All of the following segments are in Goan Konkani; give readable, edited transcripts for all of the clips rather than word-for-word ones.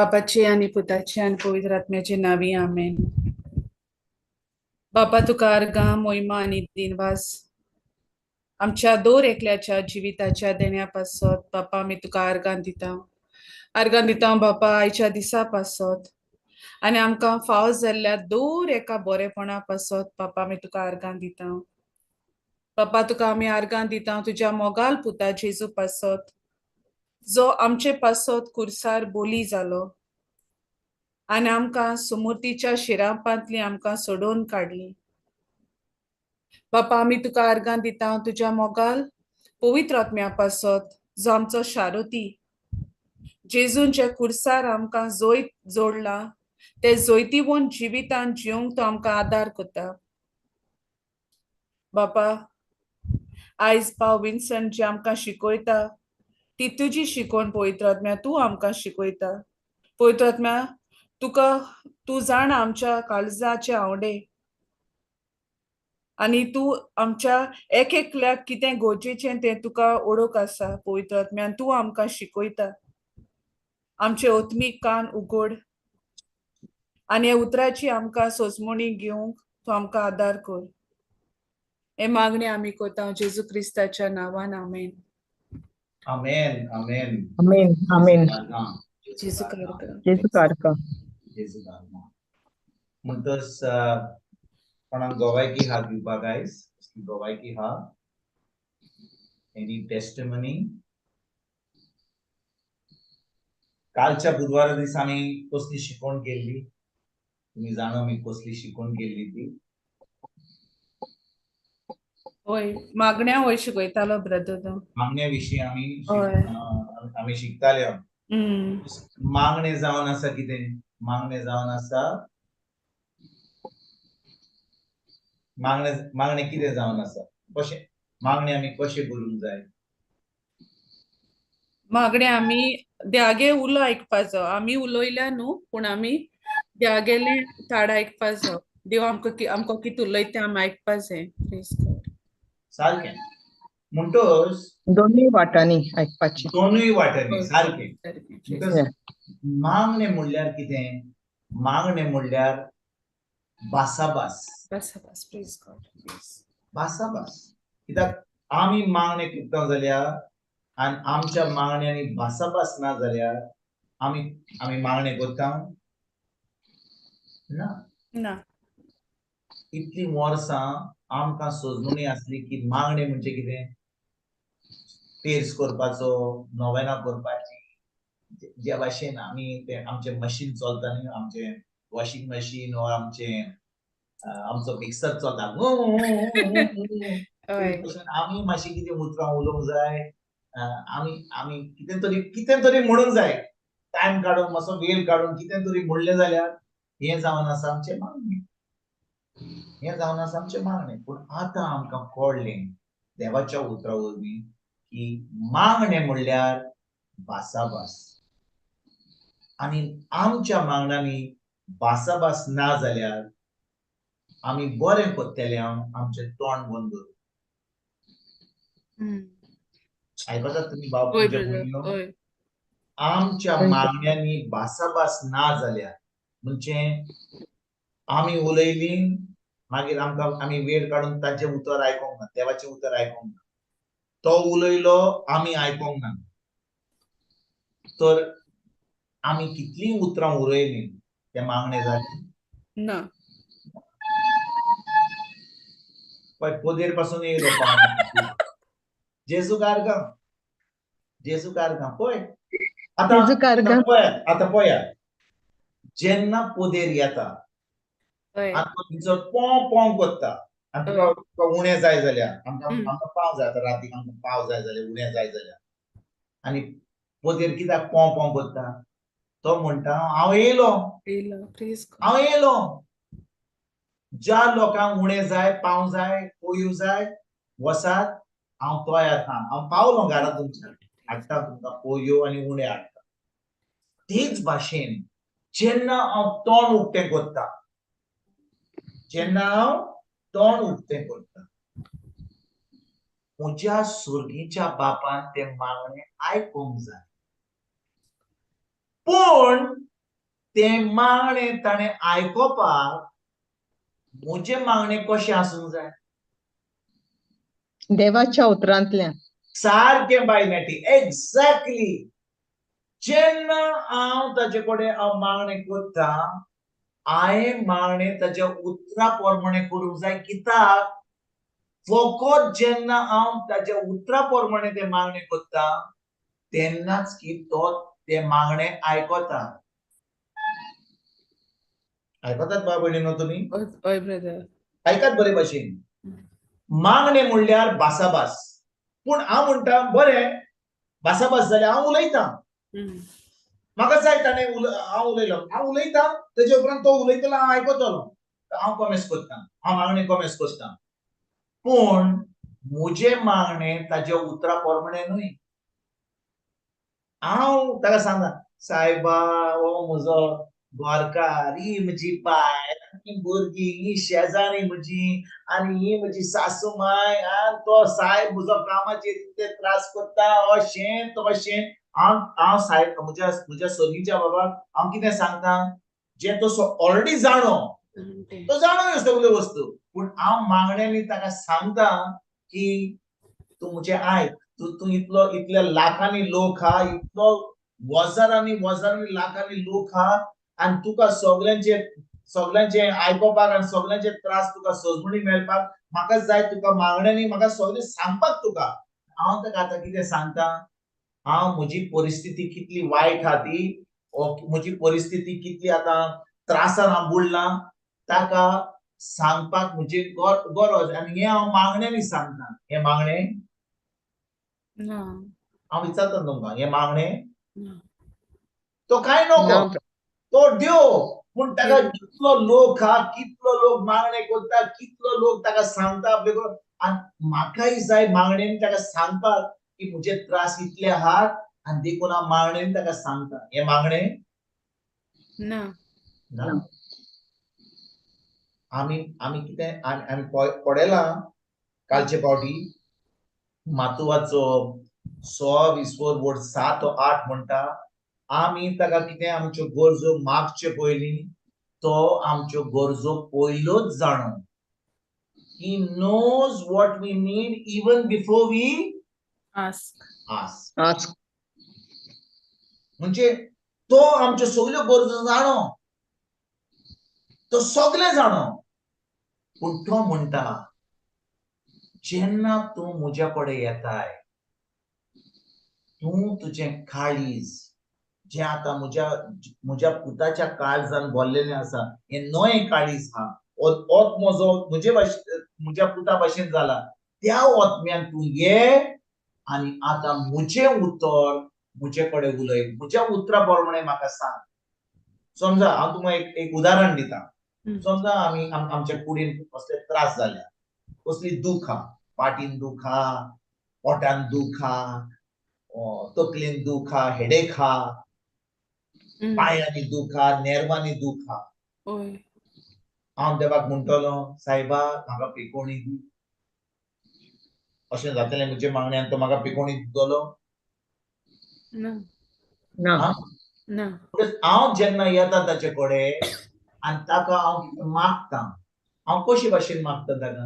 बापाचे आनी पुताचे आनी पवित्र आत्म्याचे नांवी आमेन. बापा तुका अर्गां मोहिमा आनी दिनवास आमच्या दर एकल्याच्या जिविताच्या देण्या पासत. बापा आमी तुका अर्गां दिता, अर्गां दिता बापा आयच्या दिसा पासत आनी आमकां फावो जाल्ल्या दर एका बरेपणा पासत. बापा आमी तुका अर्गां दिता. बापा तुका आमी अर्गां दिता तुज्या मोगाल पुता जेजू पासत, जो आमचे पासत कुर्सार बोली जालो आनी आमकां सुमूर्तीच्या शिरापांतली आमकां सोडोवन काडली. बापा आमी तुका अर्गां दिता तुज्या मोगाल पवित्र आत्म्या पासत, जो आमचो शारोती जेजूंच्या कुर्सार आमकां जोयत जोडला, ते जोयतीवून जिवितान जिवंक तो आमकां आदार करता. बापा आयज पाव विन्संट जी आमकां शिकयता ती तुजी शिकवण पवित्र आत्म्या तूं आमकां शिकयता. पवित्र आत्म्या तुका तूं जाणा आमच्या काळजाचे आवडे आनी तूं आमच्या एक एकल्याक कितें गरजेचें तें तुका ओळख आसा. पवित्र आत्म्यान तूं आमकां शिकयता. आमचे ओत्मीक कान उगड आनी ह्या उतराची आमकां सोजमणी घेवंक तूं आमकां आदार कर. हे मागणें आमी करता जेजू क्रिस्ताच्या नांवान, आमेन. आमेन, आमेन. आमेन, आमेन. जेजू कारका. जेजू कारका. जेजू कारका. म्हणटच कोणाक गोवायकी हा दिवपाक आयज? कसली गोवायकी हा? Any testimony? कालच्या बुधवारा दिसा आमी कसली शिकवण केल्ली तुमी जाणा? आमी कसली शिकवण केल्ली ती? हय, मागण्या वय शिकयतालो ब्रदर तो. मागण्या विशीं आमी हय. आमी शिकताले. मागणे जावन आसा कितें? मागणे जावन आसा, मागणे मागणे कितें जावन आसा? कशें मागणे आमी कशें करूंक जाय? मागणे आमी द्यागे उलो आयकपा जावो. आमी उलयल्या न्हू, पूण आमी द्यागेले ताड आयकपा जावो. देव आमकां आमकां कितें उलयता तें आमी आयकपा जाय. सारकें. म्हणटच दोनूय वाटांनी आयकपाचें. दोनूय वाटांनी, सारकें. म्हणटच मागणें म्हणल्यार कितें? मागणें म्हणल्यार भासाभास. भासाभास. Praise God. भासाभास. कित्याक आमी मागणें करता जाल्यार आनी आमच्या मागण्यांनी भासाभास ना जाल्यार आमी आमी मागणें करता ना. ना. इतलीं वर्सां आमकां सोजमणी आसली की मागणें म्हणजे कितें? पेर्स करपाचो, नोवेना करपाची. ज्या भाशेन आमी ते आमचें मशीन चलता न्ही, आमचें वॉशिंग मशीन वा आमचें आमचो मिक्सर चलता, आमी मातशें कितें उतरां उलोवंक जाय, आमी आमी कितें तरी कितें तरी म्हणूंक जाय, टायम काडून मातसो वेळ काडून कितें तरी म्हणलें जाल्यार हें जावन आसा आमचें मागणें. हें जावन आसा आमचें मागणें. पूण आतां आमकां कळ्ळें देवाच्या उतरा वरवीं की मागणें म्हणल्यार भासाभास. आनी आमच्या मागण्यांनी भासाभास ना जाल्यार आमी बरें करतले, आमचें तोंड बंद दवरून. आयकतात तुमी बाब? आमच्या मागण्यांनी भासाभास ना जाल्यार म्हणजे आमी उलयलीं मागीर आमकां आमी वेळ काडून तांचें उतर आयकोंक ना, देवाचें उतर आयकोंक ना, तो उलयलो आमी आयकोंक ना, तर आमी कितलीं उतरां उलयलीं तें मागणें जालें ना. पळय पदेर पासून येयलो पावण. जेजू कारगां, जेजू कारगां. पळय आतां पळयात, आतां पळयात जेन्ना पदेर येता आनी तो थंयसर पों पों करता आनी तुका उणें जाय जाल्यार आमकां आमकां पाव जाय, आतां रातीक आमकां पाव जाय जाल्यार उणें जाय जाल्यार आनी पदेर कित्याक पों पों करता? तो म्हणटा हांव येयलो, हांव येयलो. ज्या लोकांक उणें जाय, पाव जाय, पोयो जाय, वसात हांव तयार आहा, हांव पावलो घरा तुमच्या, हाडटा तुमकां पोयो आनी उणें हाडटा. तेच भाशेन जेन्ना हांव तोंड उक्तें करता, जेन्ना हांव तोंड उक्तें करता, म्हज्या सुर्गीच्या बापान तें मागणें आयकूंक जाय. पूण तें मागणें ताणें आयकोपाक म्हजें मागणें कशें आसूंक जाय? देवाच्या उतरांतल्यान. सारकें बाय नेटी, एक्झॅक्टली. जेन्ना हांव ताजे कडेन हांव मागणें करता, हांवें मागणें ताज्या उतरा प्रमाणे करूंक जाय. कित्याक फकत जेन्ना हांव ताज्या उतरा प्रमाणे तें मागणें करता तेन्नाच की तो तें मागणें आयकता. आयकतात बाय भयणीनो तुमी? हय ब्रदर. आयकात बरे भाशेन. मागणें म्हणल्यार भासाभास. पूण हांव म्हणटा बरें भासाभास जाल्यार हांव उलयतां, म्हाका जाय ताणें हांव उलयलो, हांव उलयतां, तेजे उपरांत तो उलयतलो, हांव आयकतलो, हांव कोमेस करता, हांव मागणें कोमेस करता. पूण म्हजें मागणें ताज्या उतरा प्रमाणे न्हय. हांव ताका सांगता, सायबा हो म्हजो गोरकार, ही म्हजी बायल, ही भुरगीं, ही शेजारी म्हजी, आनी ही म्हजी सासू माय, आनी तो सायब म्हजो कामाचेर इतले त्रास करता, अशें तशें. हांव हांव सायब म्हज्या म्हज्या सर्गीच्या बाबाक हांव कितें सांगता जें तो ऑलरेडी जाणो, तो जाणो ह्यो सगल्यो वस्तू. पूण हांव मागण्यांनी ताका सांगता की तूं म्हजें आयक, तूं तूं इतलो इतल्या लाखांनी लोक आहा, इतलो हजारांनी हजारांनी लाखांनी लोक आहा, आनी तुका सगल्यांचे सगल्यांचे आयकोपाक आनी सगल्यांचे त्रास तुका सजमणी मेळपाक म्हाका जाय, तुका मागण्यांनी म्हाका सगळें सांगपाक तुका. हांव ताका आतां कितें सांगता, हांव म्हजी परिस्थिती कितली वायट आहा ती, म्हजी परिस्थिती कितली आतां त्रासान हांव बुडलां, ताका सांगपाक म्हजी गरज. आनी हें हांव मागण्यांनी सांगता. हें मागणें हांव विचारता तुमकां, हें मागणें तो कांय नको, तो देव. पूण ताका कितलो लोक आहा, कितलो लोक मागणें करता, कितलो लोक ताका सांगता आपले कडेन. आनी म्हाकाय जाय मागणेन ताका सांगपाक की म्हजे त्रास इतले आहात आनी देखून हांव मागणेन ताका सांगता. हें मागणें ना. ना. आमी आमी कितें आमी पळयलां कालचे फावटी मातुवाचो 26 वड 7 8 म्हणटा, आमी ताका कितें आमच्यो गरजो मागचे पयलीं तो आमच्यो गरजो पयलोच जाणो. He knows what we need even before we ask. Ask. म्हणजे तो आमच्यो सगल्यो गरजो जाणो, तो सगळे जाणो. पूण तो म्हणटा जेन्ना तूं म्हज्या कडेन येताय, तूं तुजें काळीज जें आतां म्हज्या म्हज्या पुताच्या काळजान भरलेलें आसा, हें नवें काळीज आहा, ओत म्हजो म्हजे भाशेन म्हज्या पुता भाशेन जाला, त्या ओतम्यान तूं ये आनी आतां म्हजें उतर म्हजे कडेन उलय, म्हज्या उतरा प्रमाणे म्हाका सांग. समजा हांव तुमकां एक एक उदाहरण दिता. समजा आमी आमच्या कुडीन कसले त्रास जाल्या, कसली दूख आहा, फाटीन दूख आहा, पोटान दूख आहा, तकलेन दूख आहा, हेडेक आहा, पांयांनी दूख आहा, नेरवांनी दूख आहा. हांव देवाक म्हणटलो, सायबा म्हाका पिकोवणी दी. अशें जातलें म्हजें मागणें आनी तो म्हाका पिकोवणी दितलो? ना. हांव जेन्ना येता ताचे कडेन आनी ताका हांव मागता, हांव कशे भाशेन मागता ताका?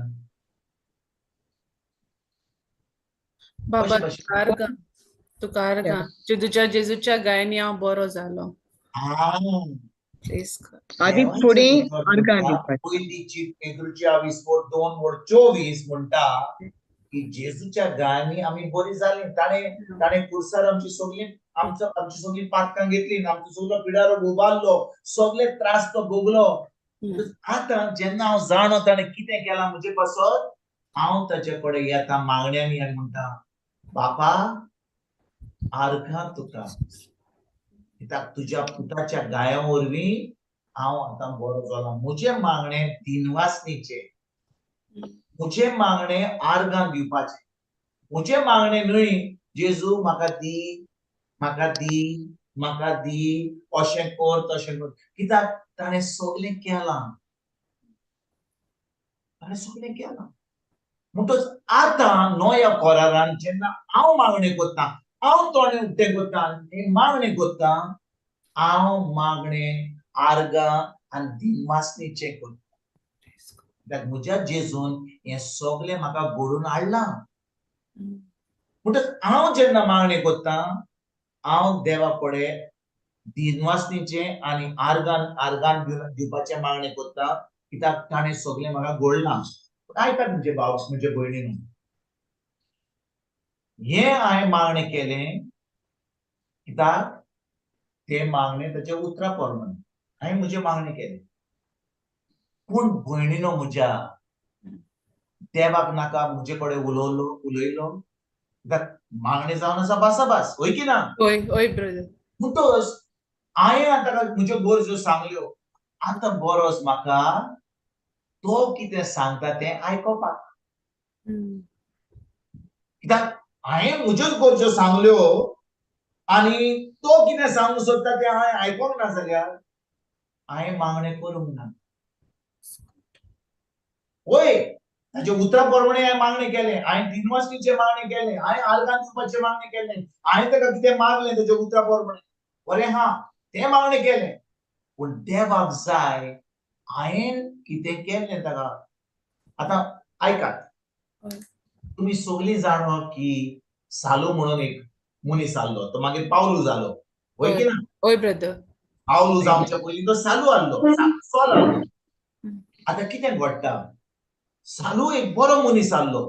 बाबा तुका आर्गां, तुज्या जेजूच्या गायनी हांव बरो जालो. आदी फुडें आर्गां दिवपाची. पयली चीट पेद्रूच्या 20:2-24 म्हणटा की जेजूच्या गायांनी आमी बरी जाली. ताणें ताणें कुर्सार आमची सगळी आमची सगळी पातकां घेतली, आमचो सगळो पिडारो उबारलो, सगळे त्रास तो भोगलो. आतां जेन्ना हांव जाणो ताणें कितें केलां म्हजे पासत, हांव ताचे कडेन येता मागण्यांनी आनी म्हणटा, बापा आर्गां तुका, कित्याक तुज्या पुताच्या गायां वरवीं हांव आतां बरो जालो. म्हजें मागणें दिनवासनीचें, म्हजें मागणें आर्गां दिवपाचें, म्हजें मागणें न्हय जेजू म्हाका दी, म्हाका दी, म्हाका दी, अशें कर तशें कर. कित्याक ताणें सगळें केलां, ताणें सगळें केलां. म्हणटच आतां नव्या करारान जेन्ना हांव मागणें करता, हांव तोंड उक्तें करता आनी मागणें करता, हांव मागणें आर्गां आनी दिनवासणीचें करता. कित्याक म्हज्या जेजून हें सगळें म्हाका घडोवन हाडलां. म्हणटच हांव जेन्ना मागणें करता हांव देवा कडेन दिनवासणीचें आनी आर्गान आर्गान दिवपाचें मागणें करता, कित्याक ताणें सगळें म्हाका घडलां. आयकात म्हजे भाव म्हजे भयणीन, हें हांवें मागणें केलें कित्याक तें मागणें ताच्या उतरा प्रमाण हांवें म्हजें मागणें केलें. पूण भयणीनो म्हज्या, देवाक नाका म्हजे कडेन उलयलो उलयलो, कित्याक मागणें जावन आसा भासाभास, हय की ना? हय हय ब्रदर. म्हणटच हांवें आतां म्हज्यो गरजो सांगल्यो, आतां बरोच म्हाका तो कितें सांगता तें आयकोपाक. कित्याक हांवें म्हज्योच गरजो सांगल्यो आनी तो कितें सांगूंक सोदता तें हांवें आयकोंक ना जाल्यार हांवें मागणें करूंक ना. वय ताच्या उतरा प्रमाणे हांवें मागणें केलें, हांवें दिनवासणीचें मागणें केलें, हांवें आर्गां दिवपाचें मागणें केलें, हांवें ताका कितें मागलें ताच्या उतरा प्रमाणे, बरें हा तें मागणें केलें. पूण देवाक जाय हांवें कितें केलें ताका. आतां आयकात, तुमी सगळीं जाणा की सालू म्हणून एक मनीस आहलो, तो मागीर पावलू जालो, वय की ना? हय ब्रदर. पावलू जावच्या पयलीं तो सालू आहलो, सॉल आहलो. आतां कितें घडटा, सालू एक बरो मनीस आहलो,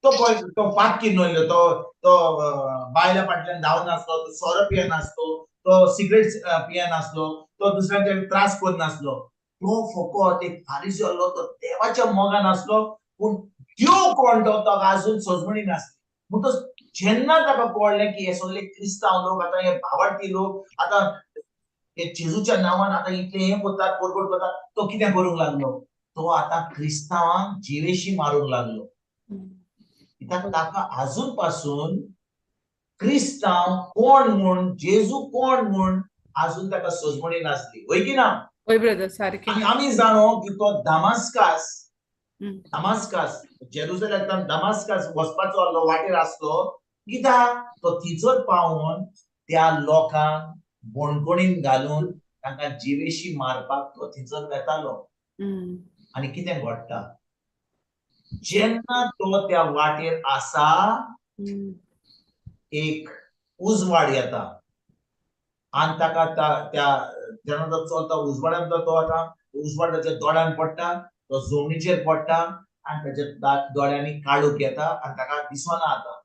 तो पळय तो पातकी न्हय, तो तो बायल्या फाटल्यान धांवनासलो, तो सोरो पियेनासलो, तो सिगरेट पियेनासलो, तो दुसऱ्यांचे त्रास करनासलो, तो फकत एक फारीसी आहलो, तो देवाच्या मोगान आसलो. पूण देव कोण तो ताका अजून सजमणी नासली. म्हणटच जेन्ना ताका कळ्ळें की हे सगळे क्रिस्तांव लोक आतां हे भावार्थी लोक आतां हे जेजूच्या नांवान आतां इतले हें करतात, परगट करतात, तो कितें करूंक लागलो, तो आतां क्रिस्तांवांक जिवेशी मारूंक लागलो. कित्याक ताका आजून पासून क्रिस्तांव कोण म्हूण, जेजू कोण म्हूण आजून ताका सजमणी नासली, वय की ना? हय ब्रदर, सारकें. आनी आमी जाणो की तो दामास्कास, दामास्कास जेरुजलेमांतल्यान दामास्कास वचपाचो आहलो, वाटेर आसलो, कित्याक तो थंयसर पावून त्या लोकांक बणकणीन घालून तांकां जिवेशी मारपाक तो थंयसर वेतालो. आनी कितें घडटा, जेन्ना तो त्या वाटेर आसा एक उजवाड येता आनी ताका त्या जेन्ना तो चलता उजवाडान तो आतां उजवाड ताच्या दोळ्यान पडटा, तो जमनीचेर पडटा आनी ताच्या दोळ्यांनी काळोख येता आनी ताका दिसना. आतां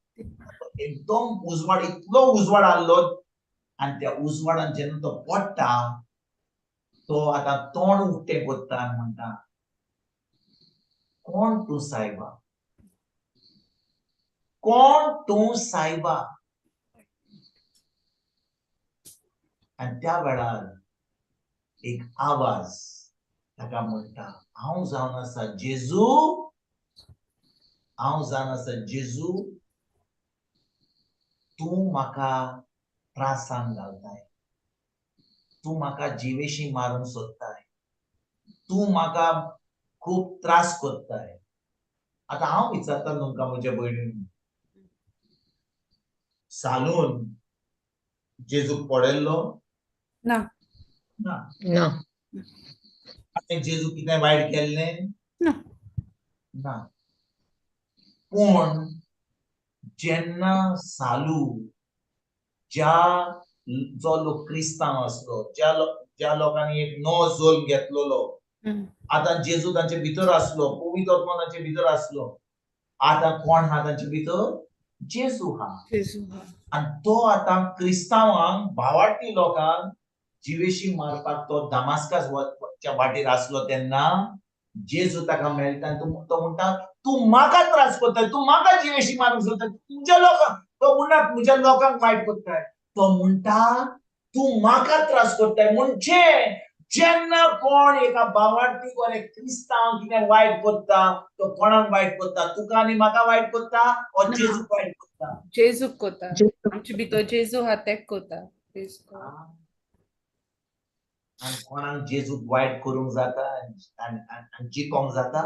एकदम उजवाड, इतलो उजवाड आहलो आनी त्या उजवाडान जेन्ना तो पडटा तो आतां तोंड उक्तें करता आनी म्हणटा, कोण तूं सायबा, कोण तूं सायबा? आनी त्या वेळार एक आवाज ताका म्हणटा, हांव जावन आसा जेजू, हांव जावन आसा जेजू, तूं म्हाका त्रासान घालताय, तूं म्हाका जिवेशी मारूंक सोदताय, तूं म्हाका खूब त्रास करताय. आतां हांव विचारता तुमकां म्हज्या भयणीन, सालून जेजूक पळयल्लो ना? ना. ना. जेजू कितें वायट केल्लें ना? ना. पूण जेन्ना सालू, ज्या जो लोक क्रिस्तांव आसलो, ज्या लोकांनी एक नवो जल्म घेतलेलो, आतां जेजू तांचे भितर आसलो, पवित्र आत्मा तांचे भितर आसलो, आतां कोण हा तांचे भितर? जेजू हा. आनी तो आतां क्रिस्तांवांक, भावार्थी लोकांक जिवेशी मारपाक तो दामास्कास वाटेर आसलो तेन्ना जेजू ताका मेळटा आनी तो म्हणटा, तूं म्हाका त्रास करताय, तूं म्हाका जिवेशी मारूंक सोदताय, तुमच्या लोकांक, तो म्हणना म्हज्या लोकांक वायट करताय, तो म्हणटा तूं म्हाका त्रास करताय. म्हणजे जेन्ना कोण एका भावार्थी कोण एक क्रिस्तांव कितें वायट करता, तो कोणाक वायट करता? तुका आनी म्हाका वायट करता ओ जेजूक वायट करता? जेजूक करता. आमचे भितर जेजू हा तेक करता. आनी कोणाक जेजूक वायट करूंक जाता आनी जिकोंक जाता?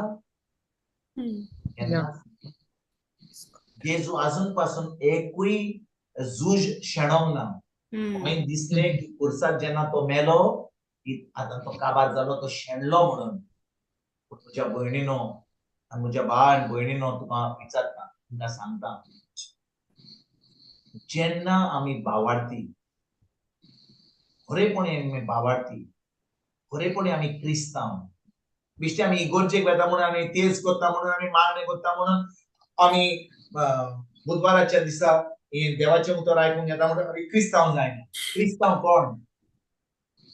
जेजू आजून पासून एकूय झूज शेणोंक ना. मागीर दिसलें की खुर्साक जेन्ना तो मेलो की आतां तो काबार जालो, तो शेणलो म्हणून. पूण म्हज्या भयणीनो आनी म्हज्या भाव आनी भयणीनो, तुका विचारता, तुमकां सांगता, जेन्ना आमी भावार्थी, खरेपणी आमी भावार्थी, खरेपणी आमी क्रिस्तांव, बेश्टे आमी इगोर्जेक वेता म्हणून, आमी तेज करता म्हणून, आमी मागणें करता म्हणून, आमी बुधवाराच्या दिसा हे देवाचें उतर आयकूंक येता म्हणून आमी क्रिस्तांव जायना. क्रिस्तांव कोण?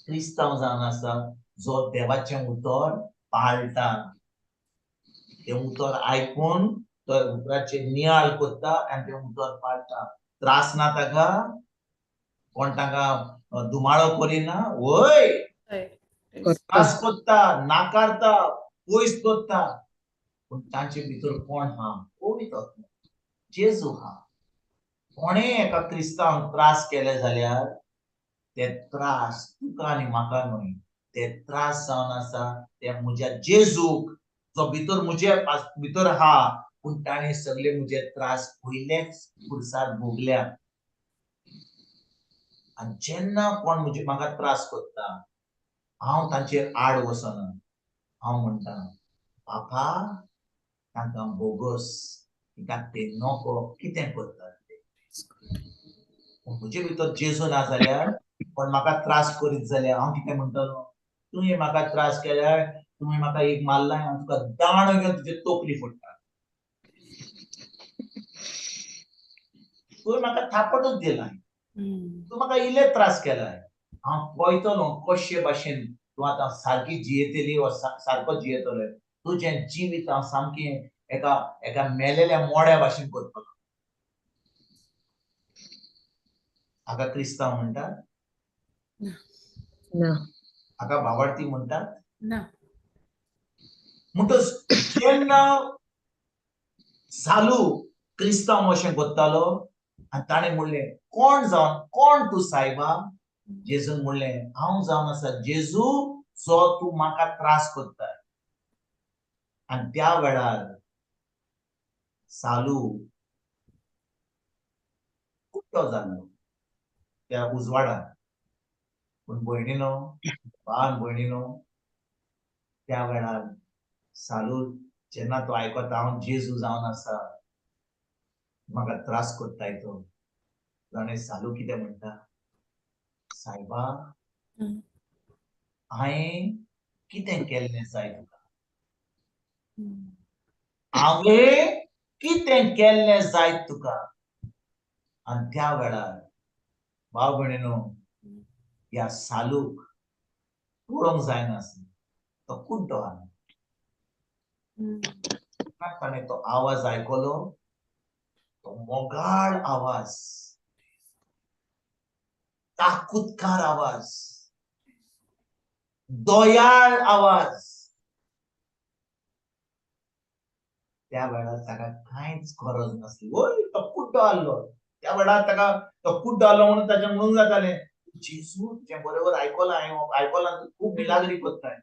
क्रिस्तांव जावन आसा जो देवाचें उतर पाळटा, तें उतर आयकून तो उतराचेर नियाळ करता आनी तें उतर पाळटा. त्रास ना ताका, कोण ताका धुमाळो करिना, वय त्रास करता, नाकारता, पयस करता, पूण तांचे भितर कोण हा? पवित्र जेजू हा. कोणें एका क्रिस्तांवाक त्रास केले जाल्यार ते त्रास तुका आनी म्हाका न्हय, ते त्रास जावन आसा ते म्हज्या जेजूक, जो भितर म्हजे भितर हा, पूण ताणें सगळे म्हजे त्रास पयलेच पुरसार भोगल्या. आनी जेन्ना कोण म्हजे म्हाका त्रास करता, हांव तांचेर आड वचना. हांव म्हणटा, बापा तांकां बोगस, कित्याक ते नको कितें करतात ते. म्हजे भितर जेजू ना जाल्यार, कोण म्हाका त्रास करीत जाल्यार हांव कितें म्हणटलो? तुवें म्हाका त्रास केल्यार, तुवें म्हाका एक मारलाय, हांव तुका दांडो घेवन तुजी तकली फोडटा. तुवें म्हाका थापटूच दिलाय, तूं म्हाका इल्ले त्रास केलाय, हांव पळयतलो कशे भाशेन तूं आतां सारकी जियेतली वा सारको जियेतलो. तुजें जिवीत हांव सामकें एका एका मेलेल्या मोड्या भाशेन करतलो. हाका क्रिस्तांव म्हणटात? ना. हाका भावार्थी म्हणटात? ना. म्हणटच जेन्ना सालू क्रिस्तांव अशें करतालो आनी ताणें म्हणलें, कोण जावन, कोण तूं सायबा? जेजून म्हणलें, हांव जावन आसा जेजू, जो तूं म्हाका त्रास करताय. आनी त्या वेळार सालू कुट्टो जाल्लो त्या उजवाडान. पूण भयणीनो, भाव भयणीनो, त्या वेळार सालू जेन्ना तो आयकता हांव जेजू जावन आसा, म्हाका त्रास करताय तो, जाणें सालू कितें म्हणटा? सायबा, हांवें कितें केल्लें जाय तुका? हांवें कितें केल्लें जाय तुका? आनी त्या वेळार भाव भयणीनो, ह्या सालूक पळोवंक जायनासलें, तो कुड्डो आसलो. ताणें तो आवाज आयकलो, तो मोगाळ आवाज, ताकूतकार आवाज, दयाळ आवाज. त्या वेळार ताका कांयच गरज नासली. वय तो कुड्डो आसलो त्या वेळार, ताका तो कुड्डो आसलो म्हणून ताचें म्हणूंक जातालें, जेजू तुजें बरोबर आयकलां हांवें, आयकलां तूं खूब मिलाग्री करताय,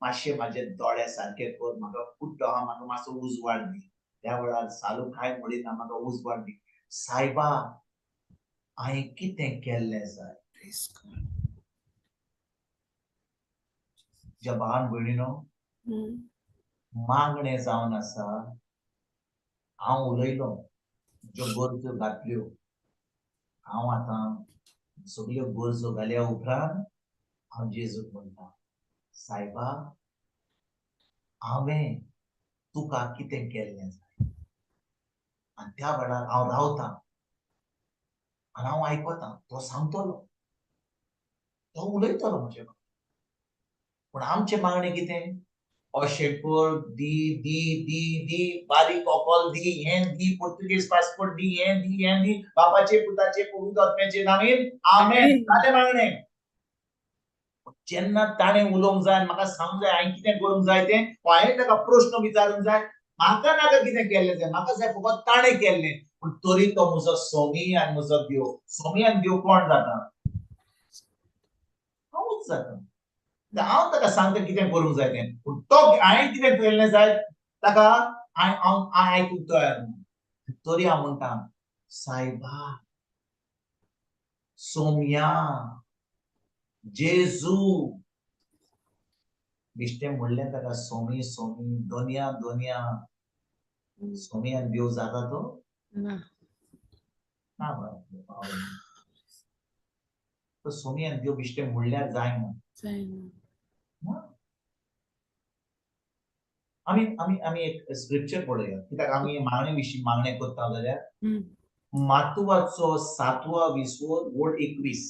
मातशें म्हाजे दोळे सारके कर, म्हाका कुड्डो आहा, म्हाका मातसो उजवाड दी. त्या वेळार सालू कांय म्हणिना, म्हाका उजवाड दी सायबा, हांवें कितें केल्लें जाय? ज्या भावान भयणीनो, मागणें जावन आसा, हांव उलयलो, ज्यो गरजो घातल्यो, हांव आतां सगल्यो गरजो घाल्या उपरांत हांव जेजूक म्हणटा, सायबा हांवें तुका कितें केल्लें जाय? आनी त्या वेळार हांव रावतां आनी हांव आयकतां, तो सांगतलो, तो उलयतलो म्हजे कडेन. पूण आमचें मागणें कितें? अशें कर, दी दी दी दी, बारीक ओकल दी, हें दी, पुर्तुगेज पासपोर्ट दी, हें दी, हें दी, बापाचे पुताचे पवित्र आत्म्याचे नांवान आमेन. जालें मागणें. जेन्ना ताणें उलोवंक जाय, म्हाका सांगूंक जाय हांवें कितें करूंक जाय तें, हांवें ताका प्रश्न विचारूंक जाय, म्हाका नाका कितें केल्लें जाय, म्हाका जाय फकत ताणें केल्लें. पूण तरी तो म्हजो सोमी आनी म्हजो देव. सोमी आनी देव कोण जाता? हांवूच जाता. हांव ताका सांगता कितें करूंक जाय तें, पूण तो हांवें कितें केल्लें जाय ताका हांव आयकूंक तयार ना. तरी हांव म्हणटा, सायबा, सोम्या, जेजू, बिश्टें म्हणलें ताका सोमी सोमी दोनया दोनया. सोमी आनी देव जाता तो ना ना, तो सोमी आनी देव बिश्टें म्हणल्यार जायना. आमी आमी आमी एक स्क्रिप्चर पळोवया, कित्याक आमी मागणे विशीं मागणें करता जाल्यार मातुवाचो 7वो 20वो वोड 21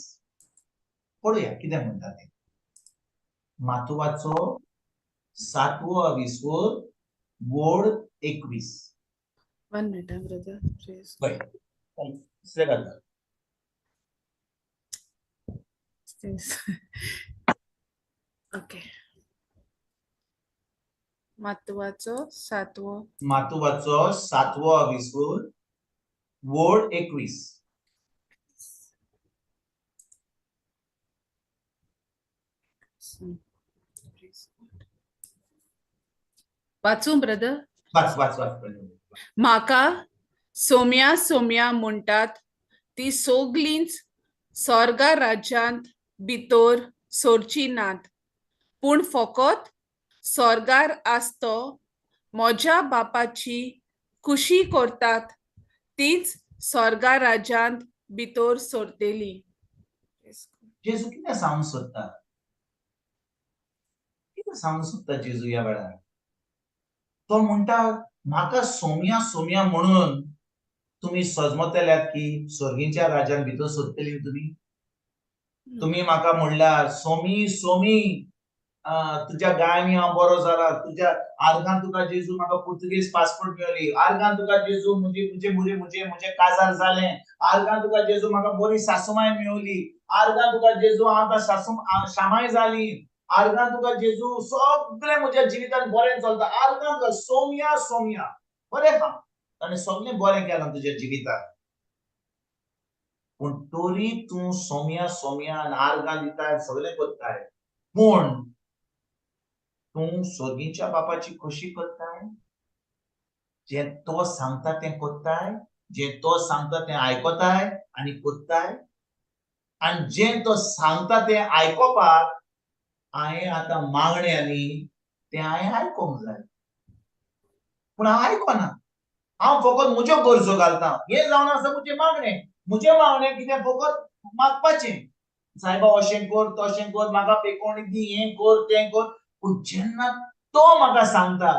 पळोवया कितें म्हणटा तें. मातुवाचो 7वो 20वो वोड 21. 1 minute brother. पळय दुसरें घालता. ओके, मातुवाचो 7वो, मातुवाचो 7वो 20वो वोड 21. वाचूं ब्रदर? वाच वाच वाच. म्हाका सोम्या सोम्या म्हणटात ती सोगलींच स्वर्गा राज्यांत भितर सोरची नात, पूण फकत स्वर्गार आसतो म्हज्या बापाची खुशी करतात तीच स्वर्गा राज्यांत भितर सोरतली. जेजू कितें सांगूंक सोदता? कितें सांगूंक सोदता जेजू ह्या वेळार? तो म्हणटा म्हाका सोम्या सोम्या म्हणून तुमी सजमतल्यात की स्वर्गीच्या राज्यान भितर सोदतली तुमी. तुमी म्हाका म्हणल्यार सोमी सोमी तुज्या गायांनी हांव बरो जाला, तुज्या आर्गान तुका जेजू म्हाका पुर्तुगेज पासपोर्ट मेळ्ळी, आर्गान तुका जेजू म्हजे म्हजे म्हजे म्हजे म्हजें काजार जालें, आर्गान तुका जेजू म्हाका बरी सासूमाय मेवली, आर्गान तुका जेजू हांव आतां सासू शामाय जाली, आर्गान तुका जेजू सगळें म्हज्या जिवितान बरें चलता, आर्गान तुका सोम्या सोम्या बरें आहा, ताणें सगळें बरें केलां तुज्या जिवितान, पूण तरी तूं सोम्या सोम्या आनी आर्गां दिताय सगळें करताय, पूण तूं स्वर्गीच्या बापाची खोशी करताय, जें तो सांगता तें करताय, जें तो सांगता तें आयकताय आनी करताय, आनी जें तो सांगता तें आयकोपाक हांवें आतां मागणें आनी तें हांवें आयकोंक जाय, पूण हांव आयकोना, हांव फकत म्हज्यो गरजो घालता. हें जावन आसा म्हजें मागणें, म्हजें मागणें कितें फकत मागपाचें, सायबा अशें कर तशें कर, म्हाका पेकोवणी दी, हें कर तें कर. पूण जेन्ना तो म्हाका सांगता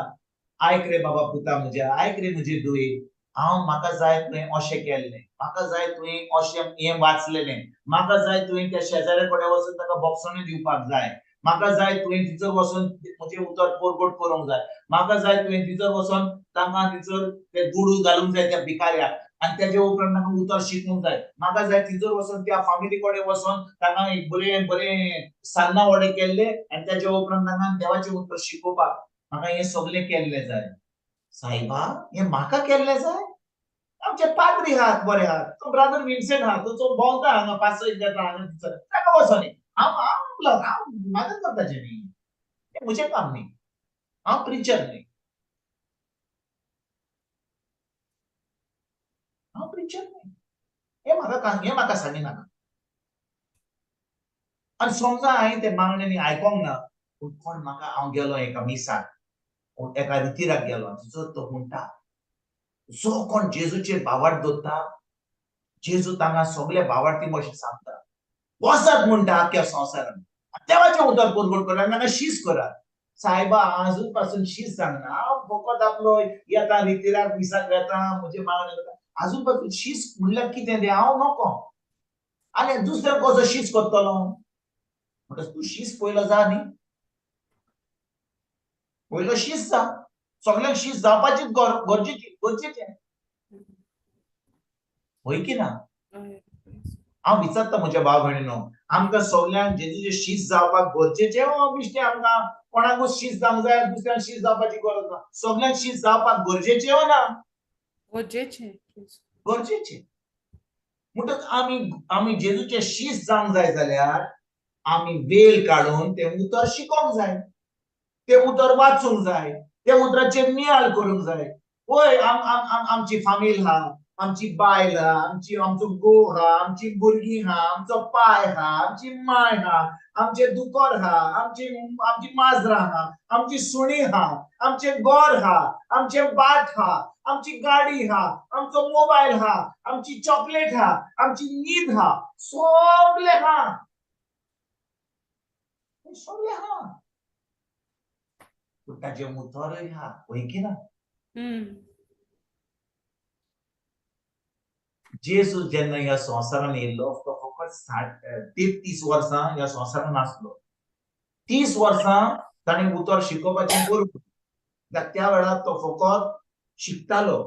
आयक रे बाबा पुता म्हज्या, आयक रे म्हजे दुये, हांव म्हाका जाय तुवें अशें केल्लें, म्हाका जाय तुवें अशें हें वाचलेलें, म्हाका जाय तुवें त्या शेजाऱ्या कडेन वचून ताका बोगसणी दिवपाक जाय, म्हाका जाय तुवें थिंयसर वचून म्हजें उतर परगट करूंक जाय, म्हाका जाय तुवें थिंयसर वचून तांकां थिंयसर ते दुडू घालूंक जाय त्या भिकाऱ्याक आनी तेजे उपरांत तांकां उतर शिकूंक जाय, म्हाका जाय थिंयसर वचून त्या फामिली कडेन वचून तांकां एक बरें बरें सान्नां वडे केल्ले आनी तेजे उपरांत तांकां देवाचें उतर शिकोवपाक म्हाका हें सगळें केल्लें जाय. सायबा हें म्हाका केल्लें जाय? आमचे पाद्री आहात बरे आहात, तो ब्रादर विन्सेंट आहा, तो भोंवता हांगा पासय घेता हांगा थिंयसर, ताका वचोनी हांव हांव हांव म्हाका करपाचें न्ही, हें म्हजें काम न्ही, हांव प्रिचर न्ही, हांव प्रिचर न्ही, हें म्हाका हें म्हाका सांगिनाका. आनी समजा हांवें तें मागणें आयकोंक ना, पूण कोण म्हाका हांव गेलो एका मिसाक, एका रितीराक गेलो, तिचो तो म्हणटा जो कोण जेजूचेर भावार्थ दवरता, जेजू तांकां सगळे भावार्थी अशें सांगता, वचत म्हणटा आख्ख्या संवसारान देवाचें उतर परगट करात आनी तांकां शीस करात. सायबा आजून पासून शीस सांगना, हांव फकत आपलो येता रितीराक मिसाक वेता म्हजें मागणें करता, आजून पासून शीस म्हणल्यार कितें तें हांव नको, आनी दुसऱ्याक कसो शीस करतलो? म्हणटच तूं शीस पयलो जा न्ही, पयलो शीस जा, सगळ्यांक शीस जावपाचीच गरजेची गरजेचें हय की ना? हांव विचारता म्हज्या भाव भयणीनो, आमकां सगल्यांक जेजूचें शीस जावपाक गरजेचें वा बेश्टें आमकां कोणाकूच शीस जावंक जाय, दुसऱ्यांक शीस जावपाची गरज ना? सगल्यांक शीस जावपाक गरजेचें वा ना? गरजेचें, गरजेचें. म्हणटच आमी आमी जेजूचें शीस जावंक जाय जाल्यार आमी वेळ काडून तें उतर शिकोंक जाय, तें उतर वाचूंक जाय, त्या उतराचेर नियाळ करूंक जाय. वय आमची फामील आहा, आमची बायल हा, आमची आमचो घोव हा, आमची भुरगीं हा, आमचो पाय हा, आमची माय हा, आमचे दुकर हा, आमची आमची माजरां हा, आमची सुणी हा, आमचे गोर हा, आमचे भात हा, आमची गाडी हा, आमचो मोबायल हा, आमची चॉकलेट हा, आमची न्हीद हा, सगळे हा, सगळे हा. पूण ताजें उतरय हा, वय की ना? जेजू जेन्ना ह्या संवसारान येयल्लो तो फकत 33 वर्सां ह्या संवसारान आसलो. 30 वर्सां ताणें उतर शिकोवपाचें करूंक. कित्याक त्या वेळार तो फकत शिकतालो,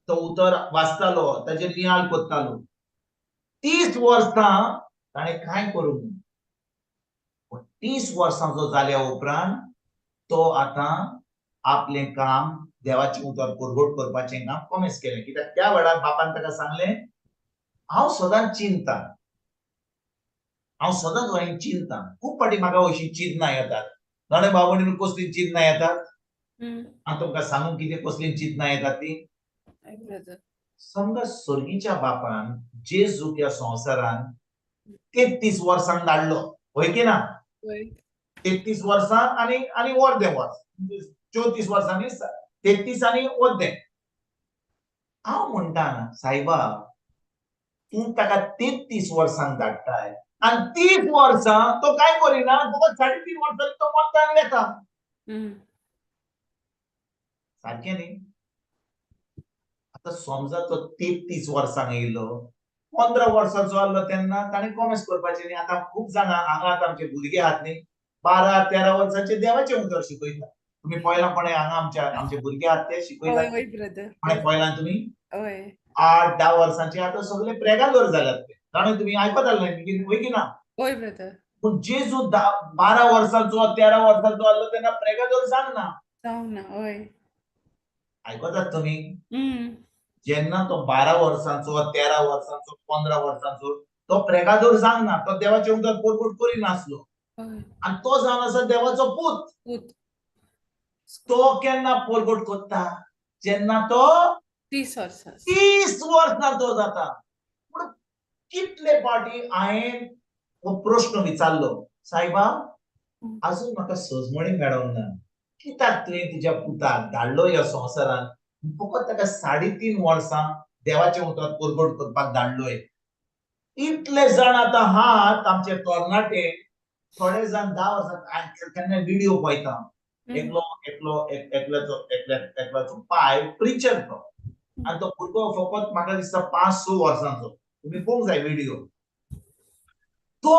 तो उतर वाचतालो, ताचेर नियाळ करतालो. 30 वर्सां ताणें कांय करूंक ना. पूण 30 वर्सांचो जाल्या उपरांत तो आतां आपलें काम देवाचें उतर परगट करपाचें काम कॉमेस केलें. कित्याक त्या वेळार बापान ताका सांगलें, हांव सदांच चिंता, हांव सदांच हांवें चिंता. खूब फावटी म्हाका अशीं चिंतनां येतात. जाणा बाबा कसलीं चिंतनां येतात? हांव तुमकां सांगू कितें कसलीं चिंतनां येतात ती? समजा स्वर्गीच्या बापान जेजूक ह्या संवसारान 33 वर्सांक धाडलो, हय की ना? 33 वर्सां आनी आनी अर्दें वर्स, 34 वर्सांनी 33 आनी अर्दें. हांव म्हणटा सायबा, तूं ताका 33 वर्सांक धाडटाय आनी 30 वर्सां तो कांय करिना, फकत 3.5 वर्सांनी तो मरता आनी वेता. सारकें न्ही? आतां समजा तो 33 वर्सांक येयलो, 15 वर्सांचो आहलो तेन्ना ताणें कॉमेस करपाचें न्ही. आतां खूब जाणां हांगा आतां आमचे भुरगे आहात न्ही, 12-13 वर्सांचे देवाचें उतर शिकयता. तुमी पळयलां कोणें हांगा आमच्या आमचे भुरगे आहात ते शिकयता? कोणें पळयलां तुमी? 8-10 वर्सांचे आतां सगळे प्रेगादोर जाल्यात ते. जाणा तुमी आयकताले न्ही, वय की ना? पूण जेजू 12 वर्सांचो 13 वर्सांचो आहलो तेन्ना प्रेगादोर जावंक ना. आयकतात तुमी? जेन्ना तो 12 वर्सांचो 13 वर्सांचो 15 वर्सांचो तो प्रेगादोर जावंक ना, तो देवाचें उतर परगट करिनासलो. आनी तो जावन आसा देवाचो पूत. तो केन्ना परगट करता? जेन्ना तो 30 वर्सां 30 वर्सां तो जाता. पूण कितले फावटी हांवें हो प्रश्न विचारलो, सायबा अजून म्हाका सजमणी मेळोंक ना, कित्याक तुवें तुज्या पुताक धाडलो ह्या संवसारान, फकत ताका 3.5 वर्सां देवाचें उतर परगट करपाक धाडलोय. इतले जाण आतां आहात आमचे तरणाटे, थोडे जाण 10 वर्सां केन्ना व्हिडियो पळयता, एकलो एकलो एकल्याचो एकल्याचो पाय प्रिचर तो, आनी तो भुरगो फकत म्हाका दिसता 5-6 वर्सांचो. तुमी पळोवंक जाय व्हिडियो. तो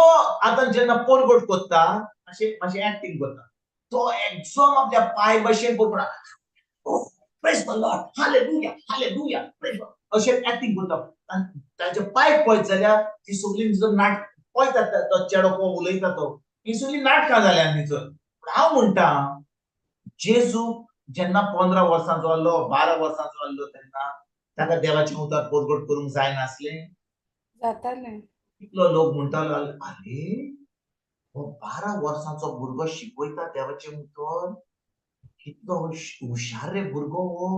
आतां जेन्ना परगट करता अशें मातशें एक्टींग करता, तो एकदम आपल्या पाय भशेन परगट, praise the Lord, hallelujah, hallelujah, अशें एक्टींग करता. आनी ताचे पाय पळयत जाल्यार ती सगळीं नाटक पळयतात, तो चेडो कोण उलयता तो, ही सगळीं नाटकां जाल्यात न्ही. हांव म्हणटा जेजू जेन्ना 15 वर्सांचो आहलो 12 वर्सांचो आहलो तेन्ना ताका देवाचें उतर परगट करूंक जायनासलें? जातालें. कितलो लोक म्हणटालो, आरे हो 12 वर्सांचो भुरगो शिकयता देवाचें उतर, कितलो हुशार रे भुरगो हो,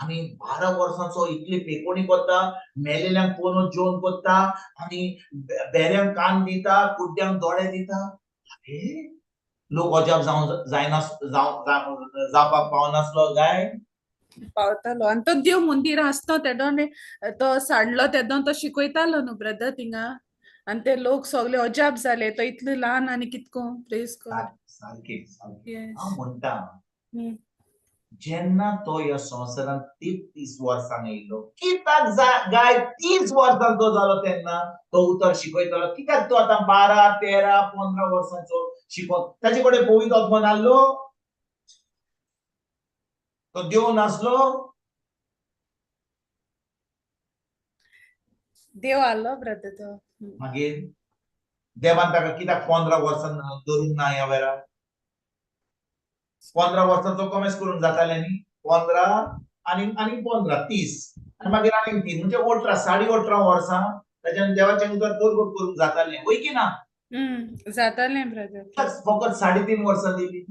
आनी 12 वर्सांचो इतली पेकोणी करता, मेलेल्यांक पोवन जेवण करता, आनी बेऱ्यांक कान दिता, कुड्ड्यांक दोळे दिता. आरे लोक अजाप जावं जायना जावपाक पावनासलो काय? पावतालो. आनी तो देव मंदीर आसता तेदोन तो सांडलो तेदोन तो शिकयतालो न्हू ब्रदर थिंगा, आनी ते लोक सगळे अजाप जाले, तो इतलो ल्हान आनी कितको प्रेज गॉड. सारकें सारकें. हांव म्हणटा जेन्ना तो ह्या संवसारांत 33 वर्सांक येयलो, कित्याक गाय 30 वर्सांचो जालो तेन्ना तो उतर शिकयतालो, कित्याक तो आतां 12, 13, 15 वर्सांचो शिकोत, ताचे कडेन पवित्र आत्मो नासलो, तो देव नासलो? देव आहलो ब्रदर तो. मागीर देवान ताका कित्याक 15 वर्सां धरूंक ना ह्या वेळार? 15 वर्सांचो कॉमेस करूंक जातालें न्ही, 15 आनी आनी 15 30 आनी मागीर आनीक 3 म्हणजे 18 18.5 वर्सां ताच्यान देवाचें उतर परगट करूंक जातालें, वय की ना? जातालें ब्रदर. फकत 3.5 वर्सां दिली.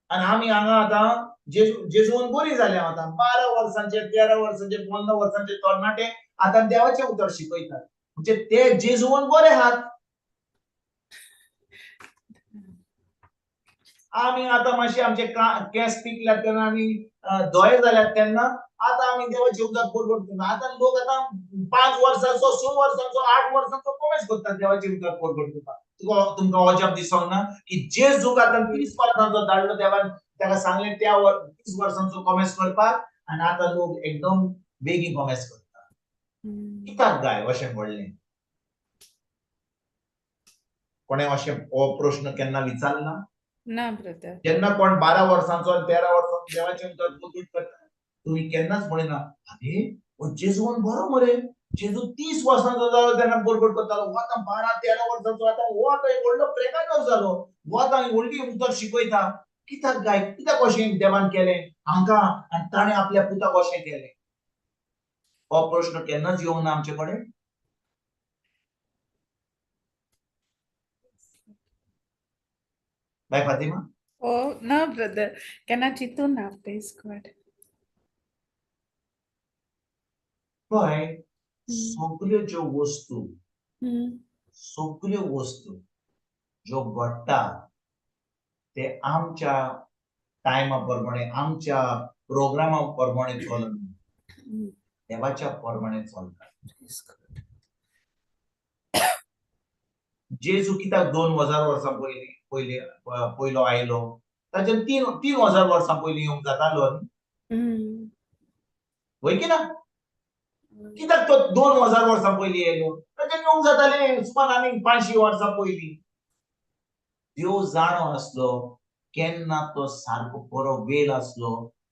आनी आमी हांगा आतां जेजून बरी जाल्या आतां 12 वर्सांचे 13 वर्सांचे 15 वर्सांचे तरणाटे आतां देवाचें उतर शिकयतात. म्हणजे ते जेजून बरे आहात. आमी आतां मातशे आमचे केंस पिकल्यात तेन्ना आमी दोळे जाल्यात तेन्ना आतां आमी देवाचें उतर परगट करता. आतां लोक आतां 5 वर्सांचो 6 वर्सांचो 8 वर्सांचो कोमेस करतात देवाचें उतर परगट करता. तुका तुमकां अजाप दिसोंक ना की जेजूक आतां 30 वर्सांचो धाडलो देवान, ताका सांगलें त्या 30 वर्सांचो कोमेस करपाक, आनी आतां लोक एकदम बेगीन कोमेस करता. कित्याक गाय अशें घडलें? कोणें अशें हो प्रश्न केन्ना विचारला? ना ब्रदर. जेन्ना कोण 12 वर्सांचो आनी 13 वर्सांचो देवाचें उतर परगट करता तुमी केन्नाच म्हणिना आरे हो जेजून बरो मरे, जेजू 30 वर्सांचो जालो तेन्ना परगट करतालो, हो आतां 12-13 वर्सांचो आतां हो आतां एक व्हडलो प्रेकादोर जालो, हो आतां व्हडली उतर शिकयता. कित्याक गाय कित्याक अशें देवान केलें हांकां आनी ताणें आपल्या पुताक अशें केलें? हो प्रश्न केन्नाच येवना आमचे कडेन. बाय फातिमा? ओ ना ब्रदर, केन्ना चिंतून ना. Praise God. पळय सगल्यो ज्यो वस्तू, सगल्यो वस्तू ज्यो घडटा ते आमच्या टायमा प्रमाणे आमच्या प्रोग्रामा प्रमाणे चलना, देवाच्या प्रमाणे चलता. जेजू कित्याक 2000 वर्सां पयलीं पयलीं पयलो आयलो? ताच्या 3000 वर्सां पयलीं येवंक जातालो न्ही, वय की ना? कित्याक तो 2000 वर्सां पयलीं येयलो? ताच्यान येवंक जातालें सुमार आनीक 500 वर्सां पयलीं. देव जाणो आसलो केन्ना तो सारको बरो वेळ आसलो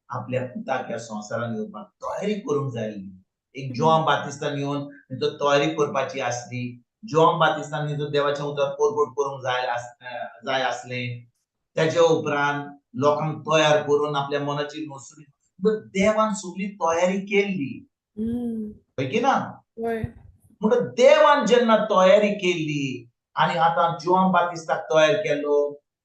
आपल्या पुताक ह्या संवसारान येवपाक तयारी करूंक जाय आसली. एक जोआन बातिस्तान येवन तो तयारी करपाची आसली. जोआन बातिस्तान तो देवाचें उतर परगट करूंक जाय आसलें. त्याच्या उपरांत लोकांक तयार करून आपल्या मनाची नसुली देवान सगळी तयारी केल्ली, हय की ना? म्हणून देवान जेन्ना तयारी केल्ली आनी आतां जोआन बातिस्ताक तयार केलो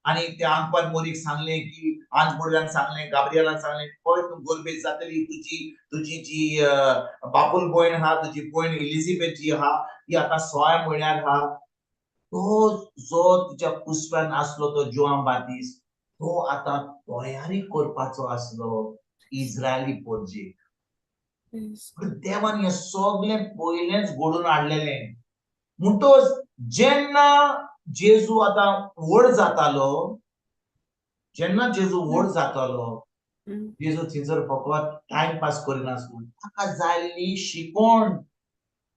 आनी त्या आंकवार मोरीक सांगलें की आंजबोडल्यान सांगलें, गाब्रियलान सांगलें, पळय तूं गोरबेज जातली, तुजी तुजी जी बापूल भयण आहा, तुजी भयण इलिझाबेथ जी आहा ती आतां 16 म्हयन्यार आहा. तो जो तुज्या कुसव्यान आसलो तो जोआन बातिस्त तो आतां तयारी करपाचो आसलो इस्रायली पोरजेक. देवान हें सगळें पयलेंच घडोवन हाडलेलें. म्हणटच जेन्ना जेजू आतां व्हड जातालो, जेन्ना जेजू व्हड जातालो, जेजू थंयसर फकत टायम पास करिनासलो, ताका जाल्ली शिकवण,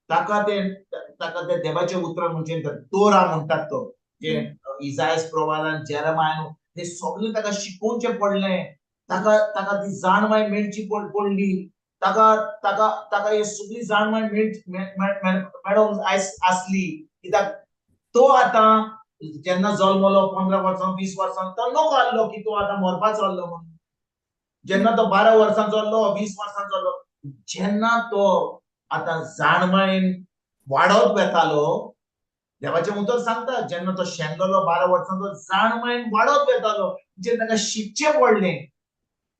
ताका ते देवाचें उतरां म्हणजे तोरा म्हणटात तो जे इजायस प्रवादान जेरमायन ते सगळें ताका शिकोवचें पडलें. ताका ताका ती जाणवाय मेळची पडली. ताका ताका ताका ही सगळी जाणवाय मेळोंक आसली. कित्याक तो आतां जेन्ना जल्मलो 15 वर्सां 20 वर्सां तो नको आहलो की तो आतां मरपाचो आहलो म्हणून. जेन्ना तो 12 वर्सांचो आहलो 20 वर्सांचो आहलो, जेन्ना तो आतां जाणवायेन वाडत वेतालो, देवाचें उतर सांगता जेन्ना तो शेणलेलो 12 वर्सांचो जाणवायेन वाडत वेतालो, म्हणजे ताका शिकचें पडलें,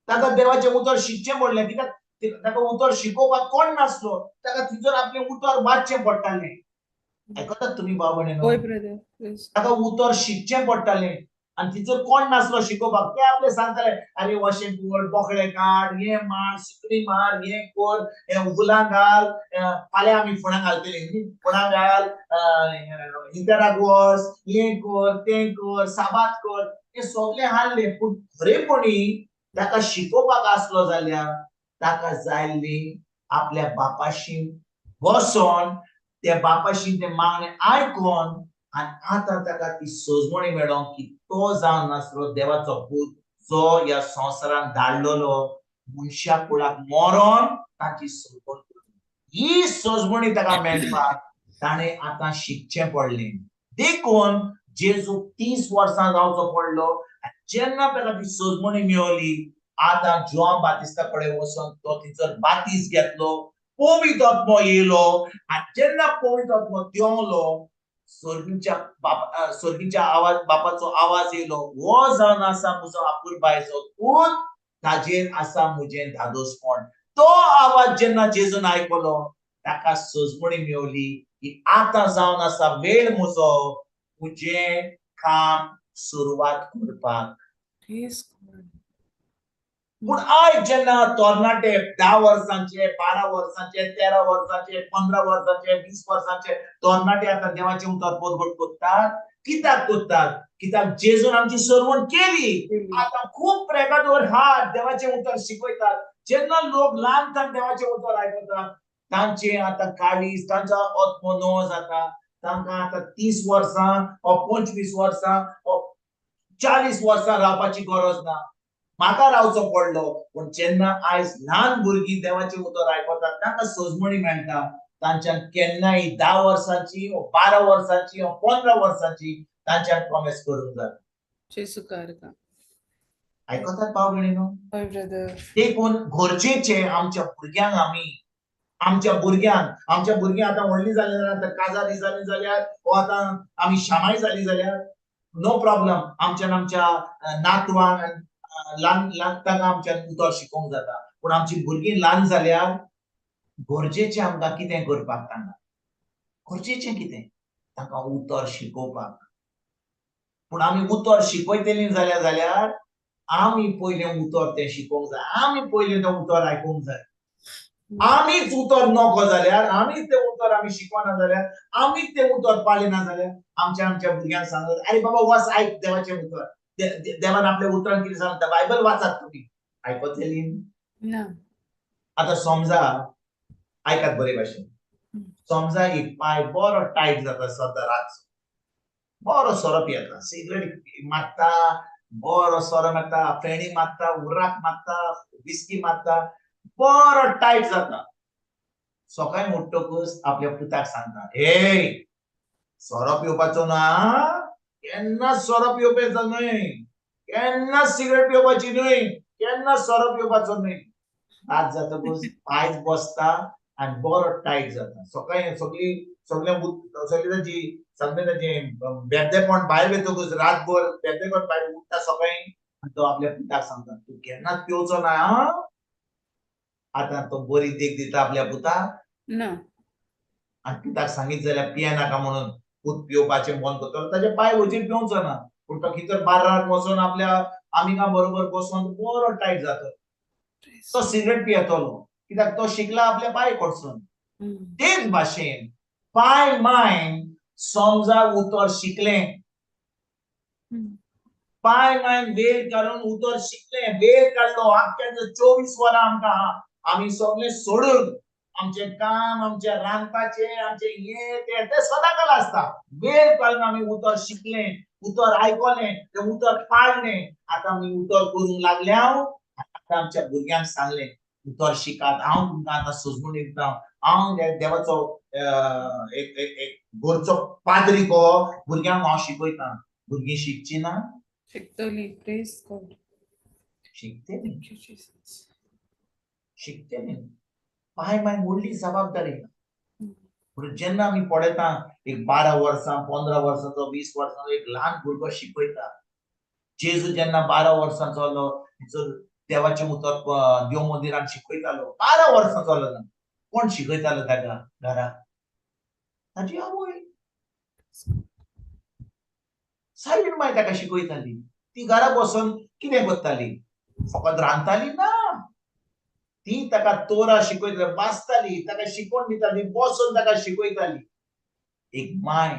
ताका देवाचें उतर शिकचें पडलें. कित्याक ताका उतर शिकोवपाक कोण नासलो, ताका थंयसर आपलें उतर वाचचें पडटालें. आयकतात तुमी भाव भयणीनो? ताका उतर शिकचें पडटालें आनी थंयसर कोण नासलो शिकोवपाक. ते आपले सांगताले, आरे अशें कर, बोकडे काड, हें मार, सुकणी मार, हें कर, हें उगुलां घाल, फाल्यां आमी फुणां घालतलीं, फुणां घाल, इंटराक वच, हें कर, तें कर, साबात कर, हें सगळें हाडलें. पूण खरेपणी ताका शिकोवपाक आसलो जाल्यार ताका जायल्ली आपल्या बापाशी बसोन त्या बापाशी तें मागणें आयकोन आनी आतां ताका ती सजमणी मेळोंक की तो जावन नासलो देवाचो पूत जो ह्या संवसारान धाडलेलो मनशा कुळाक मरोन ताची सजवण. ही सजमणी ताका मेळपाक ताणें आतां शिकचें पडलें. देखून जेजू 30 वर्सां जावचो पडलो. जेन्ना ताका ती सजमणी मेवली, आतां जोआन बातिस्ता कडेन वचोन तो थंयसर बातीस घेतलो, पवित्र आत्मो येयलो. आनी जेन्ना पवित्र आत्मो देंवलो, स्वर्गीच्या आवाज बापाचो आवाज येयलो, हो जावन आसा म्हजो आपुरबायचो पूत, ताजेर आसा म्हजें धादोसपण. तो आवाज जेन्ना जेजून आयकलो ताका सजमणी मेवली की आतां जावन आसा वेळ म्हजो म्हजें काम सुरवात करपाक. पूण आयज जेन्ना तरणाटे 10 वर्सांचे, 12 वर्सांचे, 13 वर्सांचे, 15 वर्सांचे, 20 वर्सांचे तरणाटे आतां देवाचें उतर परगट करतात. कित्याक करतात? कित्याक जेजून आमची सर्वण केली. आतां खूब प्रेगादोर हात देवाचें उतर शिकयतात. जेन्ना लोक ल्हान ल्हान देवाचें उतर आयकतात तांचे आतां काळीज, तांचो आत्मो नवो जाता. तांकां आतां 30 वर्सां वा 25 वर्सां वा 40 वर्सां रावपाची गरज ना. म्हाका रावचो पडलो. पूण जेन्ना आयज ल्हान भुरगीं देवाचें उतर आयकतात तांकां सजमणी मेळटा. तांच्यान केन्नाय 10 वर्सांची वा 12 वर्सांची वा 15 वर्सांची तांच्यान प्रॉमिस करूंक जाता. आयकतात भाव भयणीनो? देखून गरजेचें आमच्या भुरग्यांक, आमी आमच्या भुरग्यांक, आमच्या भुरगीं आतां व्हडलीं जालीं जाल्यार, आतां काजारी जालीं जाल्यार वा आतां आमी शामाय जालीं जाल्यार नो प्रॉब्लम. आमच्यान आमच्या नातवांक ल्हान ल्हान तांकां आमच्यान उतर शिकोवंक जाता. पूण आमची भुरगीं ल्हान जाल्यार गरजेचें आमकां कितें करपाक, तांकां गरजेचें कितें, तांकां उतर शिकोवपाक. पूण आमी उतर शिकयतलीं जाल्यार जाल्यार आमी पयलें उतर तें शिकोवंक जाय. आमी पयलें तें उतर आयकूंक जाय. आमीच उतर नको जाल्यार, आमीच तें उतर आमी शिकना जाल्यार, आमीच तें उतर पाळिना जाल्यार आमच्या आमच्या भुरग्यांक सांगत, अरे बाबा वच आयक देवाचें उतर, देवान आपल्या उतरान कितें सांगता, बायबल वाचात तुमी. आयकतली ना. आतां समजा आयकात बरे भाशेन, समजा एक पांय बरो टायट जाता सद्दां रातचो, बरो सोरो पियेता, सिगरेट मारता, बरो सोरो मारता, फेणी मारता, उर्राक मारता, विस्की मारता, बरो टायट जाता. सकाळीं उठ्ठकूच आपल्या पुताक सांगता, हे सोरो पिवपाचो ना, केन्ना सोरो पिवपाचो न्हय, केन्ना सिगरेट पिवपाची न्हय, केन्ना सोरो पिवपाचो न्हय. रात जातकूच पांयच बसता आनी बरो टायट जाता. सकाळीं सगळी सगळें सगळें ताची सगळें ताचें बेबदेपण भायर वयतकूच रातभर बेबदेपण भायर उठ्ठा सकाळीं आनी तो आपल्या पुताक सांगता, तूं केन्नाच पिवचो ना. आतां तो बरी देख दिता आपल्या पुताक ना. आनी पुताक सांगीत जाल्यार पियेनाका म्हणून पूत पिवपाचें बंद करतलो, ताचे पांय वचून पिवचो ना. पूण तो कितें बार्रार वचोन आपल्या आमिगां बरोबर बसोन बरो टायट जाता, तो सिगरेट पियेतलो, कित्याक तो शिकला आपल्या पांय कडसून. तेच भाशेन पाय मायन समजा उतर शिकलें, पाय मायन वेळ काडून उतर शिकलें, वेळ काडलो आख्ख्या 24 वरां आमकां आहा, आमी सगळें सोडून आमचें काम, आमचें रांदपाचें, आमचें हें तें तें सदांकाल आसता. वेळ काडून आमी उतर शिकलें, उतर आयकलें, तें उतर पाळ्ळें. आतां आमी उतर करूंक लागल्या. आतां आमच्या भुरग्यांक सांगलें उतर शिकात, हांव तुमकां आतां सजून दिता, हांव देवाचो एक एक घरचो पाद्री को भुरग्यांक हांव शिकयता. भुरगीं शिकची ना? शिकतली. Praise God. शिकतली, शिकतली. पाय माय व्हडली जबाबदारी. म्हणून जेन्ना आमी पळयता एक 12 वर्सां, 15 वर्सांचो, 20 वर्सांचो एक ल्हान भुरगो शिकयता. जेजू जेन्ना 12 वर्सांचो जालो, देवाचें उतर देव मंदिरान शिकयतालो. 12 वर्सांचो जालो, कोण शिकयतालो ताका घरा? ताची आवय सायबीण माय ताका शिकयताली. ती घरा बसून कितें करताली? फकत रांदताली ना, ती ताका तोरा शिकयताली, वाचताली, ताका शिकोवन दिताली, बसून ताका शिकयताली. एक माय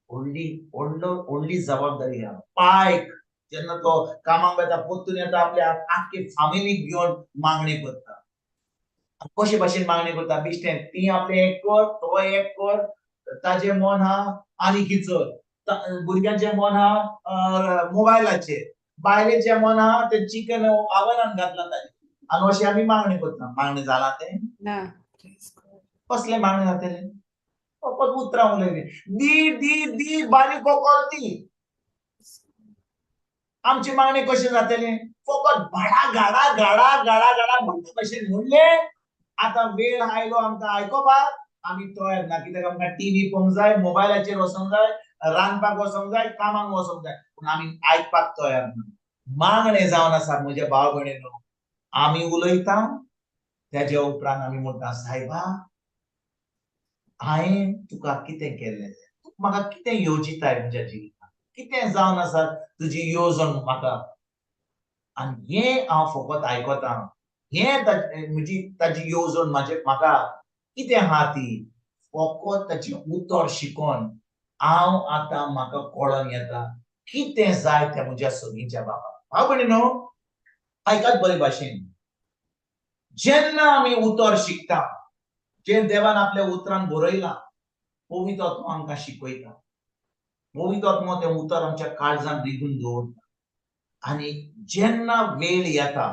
व्हडली व्हडलो व्हडली जबाबदारी आहा. पायक जेन्ना तो कामाक वता, परतून येता, आपल्या आख्खे फामिलीक घेवन मागणी करता. कशे भाशेन मागणी करता? बेश्टें ती आपलें एक कर, तो एक कर, ताजें मन आहा आनी किचर, भुरग्यांचें मन आहा मोबायलाचेर, बायलेचें मन आहा तें चिकन आवनान घातलां ताजें. आनी अशें आमी मागणी करता. मागणी जालां तें? ना. कसलें मागणी जातलें? फकत उतरां उलयलीं, दी दी दी बारीक कोकोल दी. आमची मागणी कशें जातलें? फकत भाडा गाडा गाडा गाडा गाडा म्हणटा भशेन म्हणलें. आतां वेळ आयलो आमकां आयकोपाक, आमी तयार ना. कित्याक आमकां टीव्ही पळोवंक जाय, मोबायलाचेर वचोंक जाय, रांदपाक वचोंक जाय, कामाक वचोंक जाय, पूण आमी आयकपाक तयार ना. मागणें जावन आसा म्हज्या भाव भयणीनो, आमी उलयता तेज्या उपरांत आमी म्हणटा, सायबा हांवें तुका कितें केल्लें, तूं म्हाका कितें येवजिताय म्हज्या जिवितांत, कितें जावन आसा तुजी येवजण म्हाका. आनी हें हांव फकत आयकतां, हें म्हजी ताजी येवजण म्हाजे म्हाका कितें आहा ती फकत ताचें उतर शिकोन हांव आतां म्हाका कळोन येता कितें जाय तें म्हज्या सगळींच्या बाबा. भाव भयणीनो आयकात बरे भाशेन, जेन्ना आमी उतर शिकता, जें देवान आपल्या उतरान बरयलां, पवित्र आत्मो आमकां शिकयता, पवित्र आत्मो तें उतर आमच्या काळजान रिगून दवरता. आनी जेन्ना वेळ येता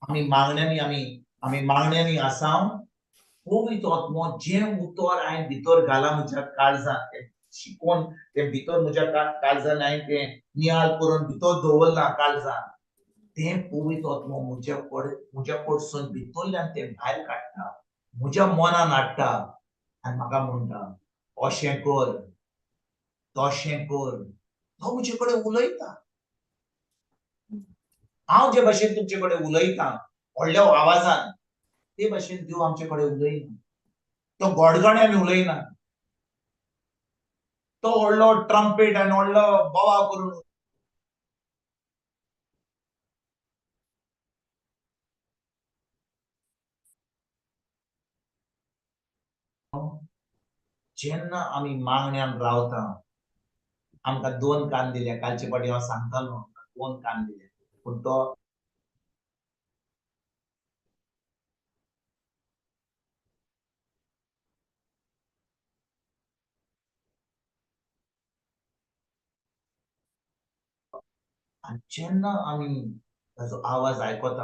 आमी मागण्यांनी आमी मागण्यांनी आसा, पवित्र आत्मो जें उतर हांवें भितर घालां म्हज्या काळजान, तें शिकोवन तें भितर म्हज्या काळजान हांवें तें नियाळ करून भितर दवरलां काळजान, तें पवित्र आत्मो म्हज्या कडसून भितरल्यान तें भायर काडटा, म्हज्या मनान हाडटा आनी म्हाका म्हणटा अशें कर तशें कर. तो म्हजे कडेन उलयता. हांव जे भाशेन तुमचे कडेन उलयता व्हडल्या आवाजान, ते भाशेन देव आमचे कडेन उलयना. तो गोडगण्यान उलयना, तो व्हडलो ट्रम्पेट आनी व्हडलो बोवाळ करून जेन्ना आमी मागण्यान रावता, आमकां दोन कान दिले, कालचे फावटी हांव सांगतालो आमकां दोन कान दिले, पूण तो जेन्ना आमी ताजो आवाज आयकता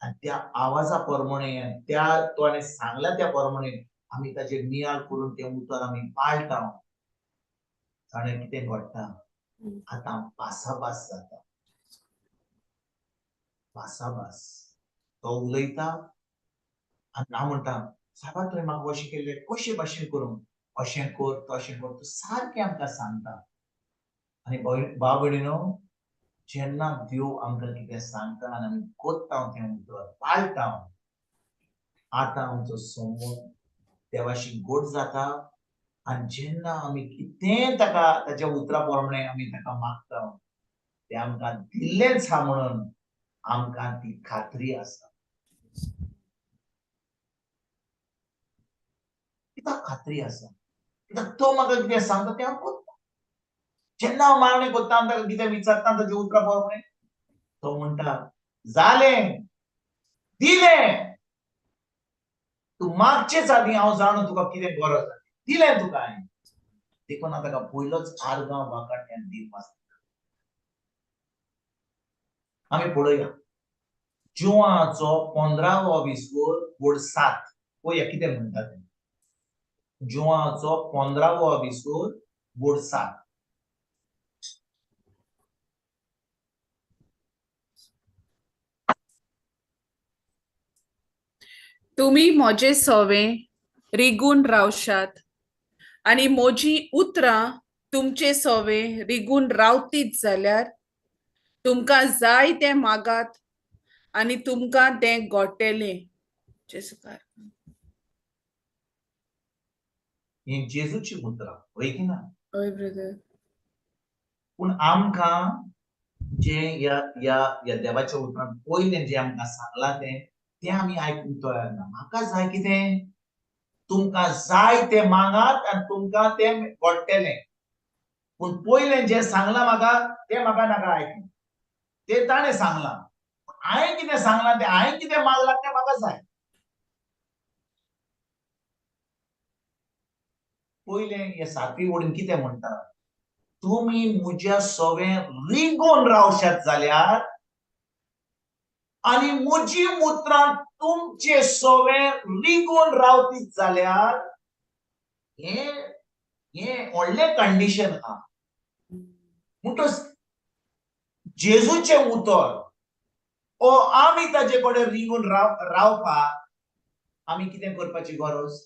आनी त्या आवाजा प्रमाणे, त्या तो सांगला त्या प्रमाणे आमी ताजेर नियाळ करून तें उतर आमी पाळटा, ताणें कितें घडटा, आतां भासाभास जाता. भासाभास, तो उलयता आनी हांव म्हणटा, सायबा तुवें म्हाका अशें केल्लें कशें भाशेन करूंक, अशें कर तशें कर, तूं सारकें आमकां सांगता. आनी भाव भयणीनो, जेन्ना देव आमकां कितें सांगता आनी आमी करता तें उतर पाळटा, आतां आमचो संबंद देवाशी गोड जाता. आनी जेन्ना आमी कितें ताका ताच्या उतरा प्रमाणे आमी ताका मागता, तें आमकां दिल्लेंच आहा म्हणून आमकां ती खात्री आसा. कित्याक खात्री आसा? कित्याक तो म्हाका कितें सांगता तें हांव करता. जेन्ना हांव मागणें करता आनी ताका कितें विचारता ताच्या उतरा प्रमाणे, तो म्हणटा जालें, दिलें, तूं मागचेच आदीं हांव जाणो तुका कितें गरज आसा, दिलें तुका हांवें. देखून हांव ताका पयलोच आर्गां वाखाणण्यान दिवप आसता. आमी पळोवया जुवाचो 15वो विसवोर वड 7, पळोवया कितें म्हणटा तें. जुवाचो 15वो विसवोर वड 7. तुमी म्हजे सवे रिगून रावशात आनी म्हजी उतरां तुमचे सवे रिगून रावतीत जाल्यार तुमकां जाय तें मागात आनी तुमकां तें गोटेलें. जेजूकार. ही जेजूची उतरां, हय की ना? हय ब्रदर. पूण आमकां जे ह्या ह्या ह्या देवाच्या उतरान पयलें जें आमकां सांगलां तें तें आमी आयकूंक तयार ना. म्हाका जाय कितें, तुमकां जाय तें मागात आनी तुमकां तें घडटलें. पूण पयलें जें सांगलां म्हाका तें म्हाका नाका आयकूंक, तें ताणें सांगलां. हांवें कितें सांगलां तें, हांवें कितें मागलां तें म्हाका जाय. पयलें हे सातवी वडीन कितें म्हणटा, तुमी म्हज्या सवें रिगून रावशात जाल्यार आनी म्हजी उतरां तुमचे सवें रिगून रावतीत जाल्यार, हें हें व्हडलें कंडिशन आहा. म्हणटच जेजूचें उतर ओ आमी ताजे कडेन रिगून रावपाक आमी कितें करपाची गरज?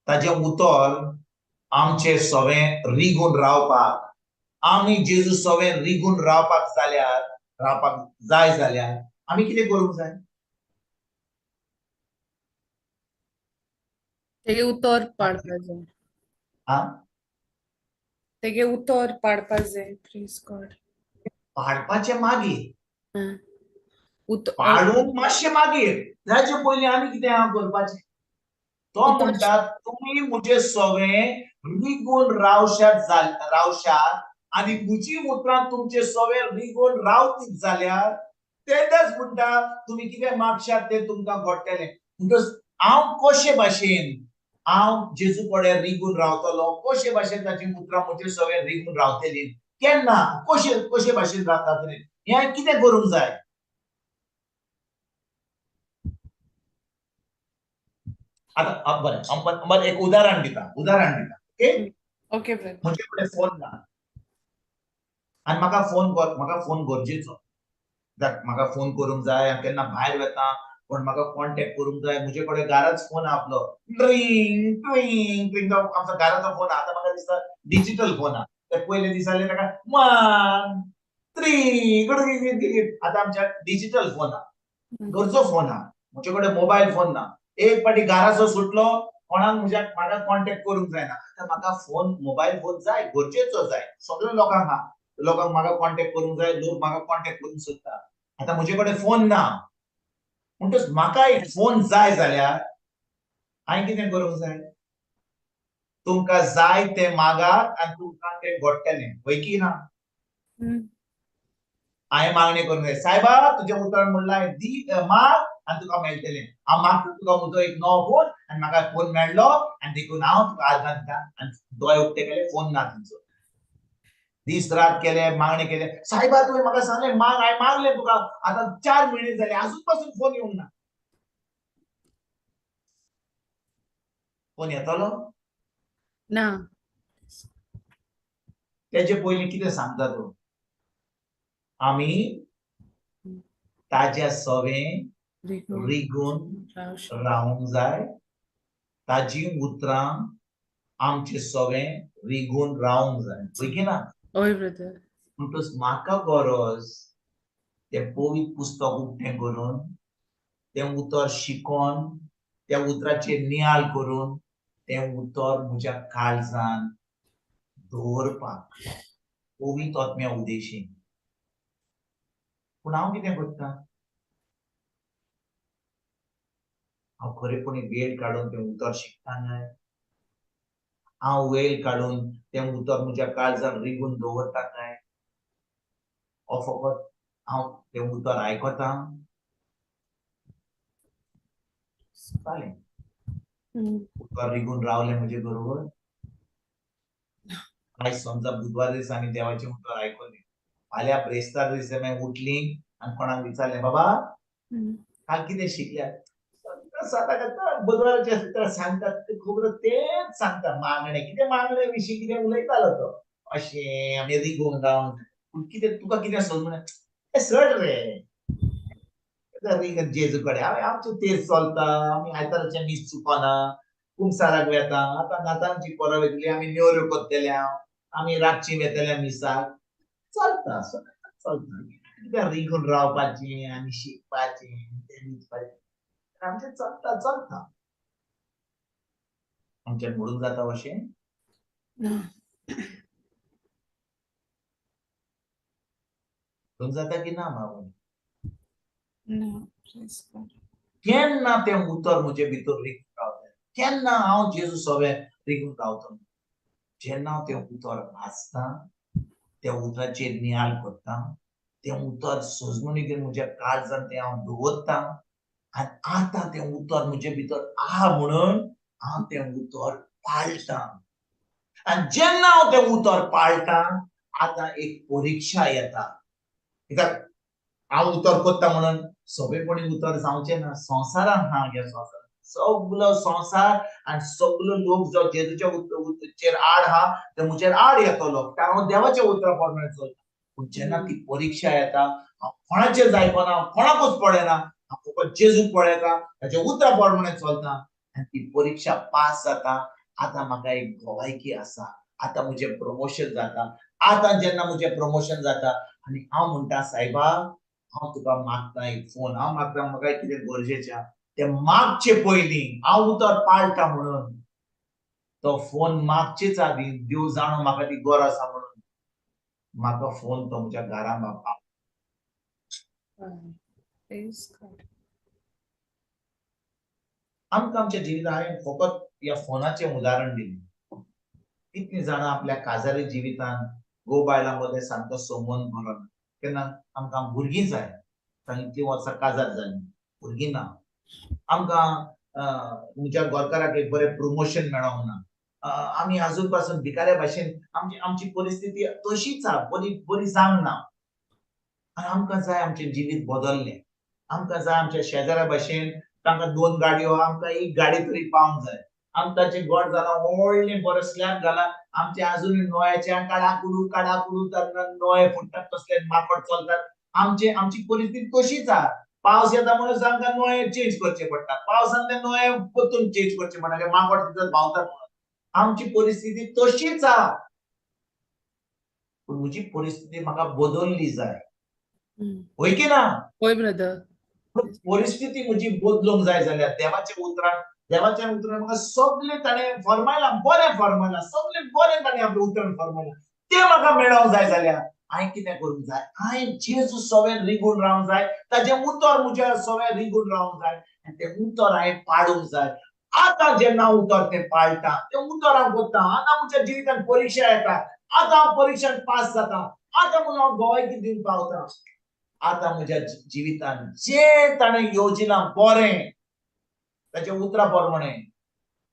ताजें उतर आमचे सवें रिगून रावपाक आमी जेजू सवें रिगून रावपाक जाल्यार, रावपाक जाय जाल्यार आमी कितें करूंक जाय? तेगे उतर पाडपा जाय. आ? तेगे उतर पाडपा जाय. प्रेज गॉड. पाडपाचें मागीर, उतर पाडूंक मातशें मागीर, ताचे पयलीं आमी कितें आहा करपाचें? तो म्हणटा तुमी म्हजे सवें रिगून रावशात रावशात आनी म्हजी उतरां तुमचे सवें रिगून रावतीत जाल्यार तेन्नाच म्हणटा तुमी कितें मागशात तें तुमकां घडटलें. म्हणटच हांव कशे भाशेन हांव जेजू कडेन रिगून रावतलो, कशे भाशेन ताची उतरां म्हजे सवें रिगून रावतलीं, केन्ना कशे कशे भाशेन रावतलीं, हें कितें करूंक जाय? आतां बरें, हांव बरें एक उदाहरण दिता, उदाहरण दिता. Okay okay brother. म्हजे कडेन फोन ना आनी म्हाका फोन, म्हाका फोन गरजेचो, म्हाका फोन करूंक जाय. हांव केन्ना भायर वता पण म्हाका कॉन्टेक्ट करूंक जाय. म्हजे कडेन घराच फोन आपलो ट्रिंग ट्रिंग ट्रिंग, आमचो घराचो फोन. आतां म्हाका दिसता डिजिटल फोन आहा. ते पयले दिसाले ताका 1 3, आतां आमच्या डिजिटल फोन आहा, घरचो फोन आहा. म्हजे कडेन मोबायल फोन ना. एक फावटी घराचो सुटलो कोणाक म्हज्या म्हाका कॉन्टेक्ट करूंक जायना. आतां म्हाका फोन, मोबायल फोन जाय, गरजेचो जाय. सगळ्या लोकांक आहा, लोकांक म्हाका कॉन्टेक्ट करूंक जाय, लोक म्हाका कॉन्टेक्ट करूंक सोदता. आतां म्हजे कडेन फोन ना, म्हणटच म्हाका एक फोन जाय जाल्यार हांवें कितें करूंक जाय? तुमकां जाय तें मागात आनी तुमकां तें घडटलें. वय की ना? हांवें मागणें करूंक जाय, सायबा तुजें उतरान म्हणलां दी, माग आनी तुका मेळटलें. हांव मागता तुका म्हजो एक नवो फोन आनी म्हाका फोन मेळ्ळो आनी देखून हांव तुका आर्गां दिता. आनी दोळे उक्ते केले, फोन ना तुमचो. दीस रात केले, मागणें केलें, सायबा तुवें म्हाका सांगलें माग, हांवें मागलें तुका, आतां 4 म्हयने जाले आजून पासून फोन येवंक ना. फोन येतलो ना. तेजे पयलीं कितें सांगता तूं? आमी ताज्या सवें रिगून रावंक जाय, ताजी उतरां आमचे सवें रिगून रावंक जाय. वय की ना? हय ब्रदर. म्हणटच म्हाका गरज तें पवित्र पुस्तक उक्तें करून तें उतर शिकोन त्या उतराचेर नियाळ करून तें उतर म्हज्या काळजान दवरपाक पवित्र आत्म्या उदेशीन. पूण हांव कितें करता? हांव खरेपणी वेळ काडून तें उतर शिकता काय? हांव वेळ काडून तें उतर म्हज्या काळजान रिगून दवरता काय? हो फकत हांव तें उतर आयकता? जालें, उतर रिगून रावलें म्हजे बरोबर. आयज समजा बुधवार दिसा आमी देवाचें उतर आयकलें, फाल्यां ब्रेस्तार दिसा मागीर उठली आनी कोणाक विचारलें, बाबा काल कितें शिकल्या? सदां बुधवाराचे उतर सांगतात ते खबर तेच सांगता. मागणें कितें, मागणे विशीं कितें उलयतालो तो, अशें आमी रिगून रावन. पूण कितें तुका कितें सोदून हें सड रे जेजू कडेन हांवें आमचें तेज चलता, आमी आयताराचें मीस चुकना, कुमसाराक वेता, आतां नातांची परब येतली, आमी नेवऱ्यो करतले, आमी रातची वेतले मिसाक, चलता चलता. कित्याक रिगून रावपाचें आनी शिकपाचें तें विचपाचें आमचें चलता चलता. आमच्यान म्हणून जाता अशें? म्हणून जाता की ना बाबा? केन्ना तें उतर म्हजे भितर रिगून रावतलें? केन्ना हांव जेजू सवें रिगून रावतलो? जेन्ना हांव तें उतर वाचता, त्या उतराचेर नियाळ करता, तें उतर सजमणी म्हज्या काळजान तें हांव दवरता आनी आतां तें उतर म्हजे भितर आहा म्हणून हांव तें उतर पाळटा. आनी जेन्ना हांव तें उतर पाळटा, आतां एक परिक्षा येता. कित्याक हांव उतर करता म्हणून सोंपेपणी उतर जावचें ना. संवसारान हा, ह्या संवसारान सगलो संवसार आनी सगलो लोक जो जेजूच्या चेर आड हा ते म्हजेर आड येतलो, हांव देवाच्या उतरा प्रमाणे चलता. पूण जेन्ना ती परिक्षा येता, हांव कोणाचेर जायपना, कोणाकूच पळयना, हांव फकत जेजूक पळयता, ताच्या उतरा प्रमाणे चलता आनी ती परिक्षा पास जाता. आतां म्हाका एक गवायकी आसा, आतां म्हजें प्रमोशन जाता, आतां जेन्ना म्हजें प्रमोशन जाता आनी हांव म्हणटा, सायबा हांव तुका मागता एक फोन, हांव मागता म्हाका कितें गरजेचें, तें मागचे पयलीं हांव उतर पाळटा म्हणून तो फोन मागचेच आदीं देव जाणो म्हाका ती गरज आसा म्हणून म्हाका फोन तो म्हज्या घरा पावता. आमकां आमच्या जिवितांत हांवें फकत ह्या फोनाचें उदाहरण दिलें. कितलीं जाणां आपल्या काजारी जिवितांत घोव बायलां मदें सामको संबंद बरो ना. केन्ना आमकां भुरगीं जाय, इतलीं वर्सां काजार जालीं भुरगीं ना. आमकां म्हज्या गोरकाराक एक बरें प्रमोशन मेळोंक ना. आमी आजून पासून भिकाऱ्या भाशेन आमची आमची परिस्थिती तशीच आहा, बरी बरी जावंक ना. आनी आमकां जाय आमचें जिवीत बदल्लें, आमकां जाय आमच्या शेजाऱ्या भाशेन तांकां 2 गाडयो, आमकां एक गाडी तरी पावंक जाय. आमकां जें गोड जालां व्हडलें बरें स्लॅब घाला, आमचे आजुनूय नोयाच्या काडाकुडू काडाकुडू नोये फुट्टात तसले माकोड चलतात. आमचे आमची परिस्थिती तशीच आहा. पावस येता म्हणून आमकां नोये चेंज करचे पडटा, पावसान ते नोये परतून चेंज करचे पडटा, माकोड तितून भोंवतात म्हणून. आमची परिस्थिती तशीच आहा, पूण म्हजी परिस्थिती म्हाका बदल्ली जाय. हय की ना? हय ब्रदर. परिस्थिती म्हजी बदलूंक जाय जाल्यार देवाच्या उतरान, देवाच्या उतरान म्हाका सगळें ताणें फर्मायलां, बरें फर्मायलां, सगळें बरें ताणें आपल्या उतरान फर्मायलां, तें म्हाका मेळोंक जाय जाल्यार हांवें कितें करूंक जाय? हांवें जेजू सवें रिगून रावंक जाय, ताजें उतर म्हज्या सवें रिगून रावंक जाय आनी तें उतर हांवें पाडूंक जाय. आतां जेन्ना उतर तें पाळटा, तें उतर हांव करता, आतां म्हज्या जिवितांत परिक्षा येता, आतां हांव परिक्षान पास जाता, आतां म्हणून हांव गोवायकी दिवंक पावता. आतां म्हज्या जिवितांत जें ताणें योजिलां बरें ताच्या उतरा प्रमाणे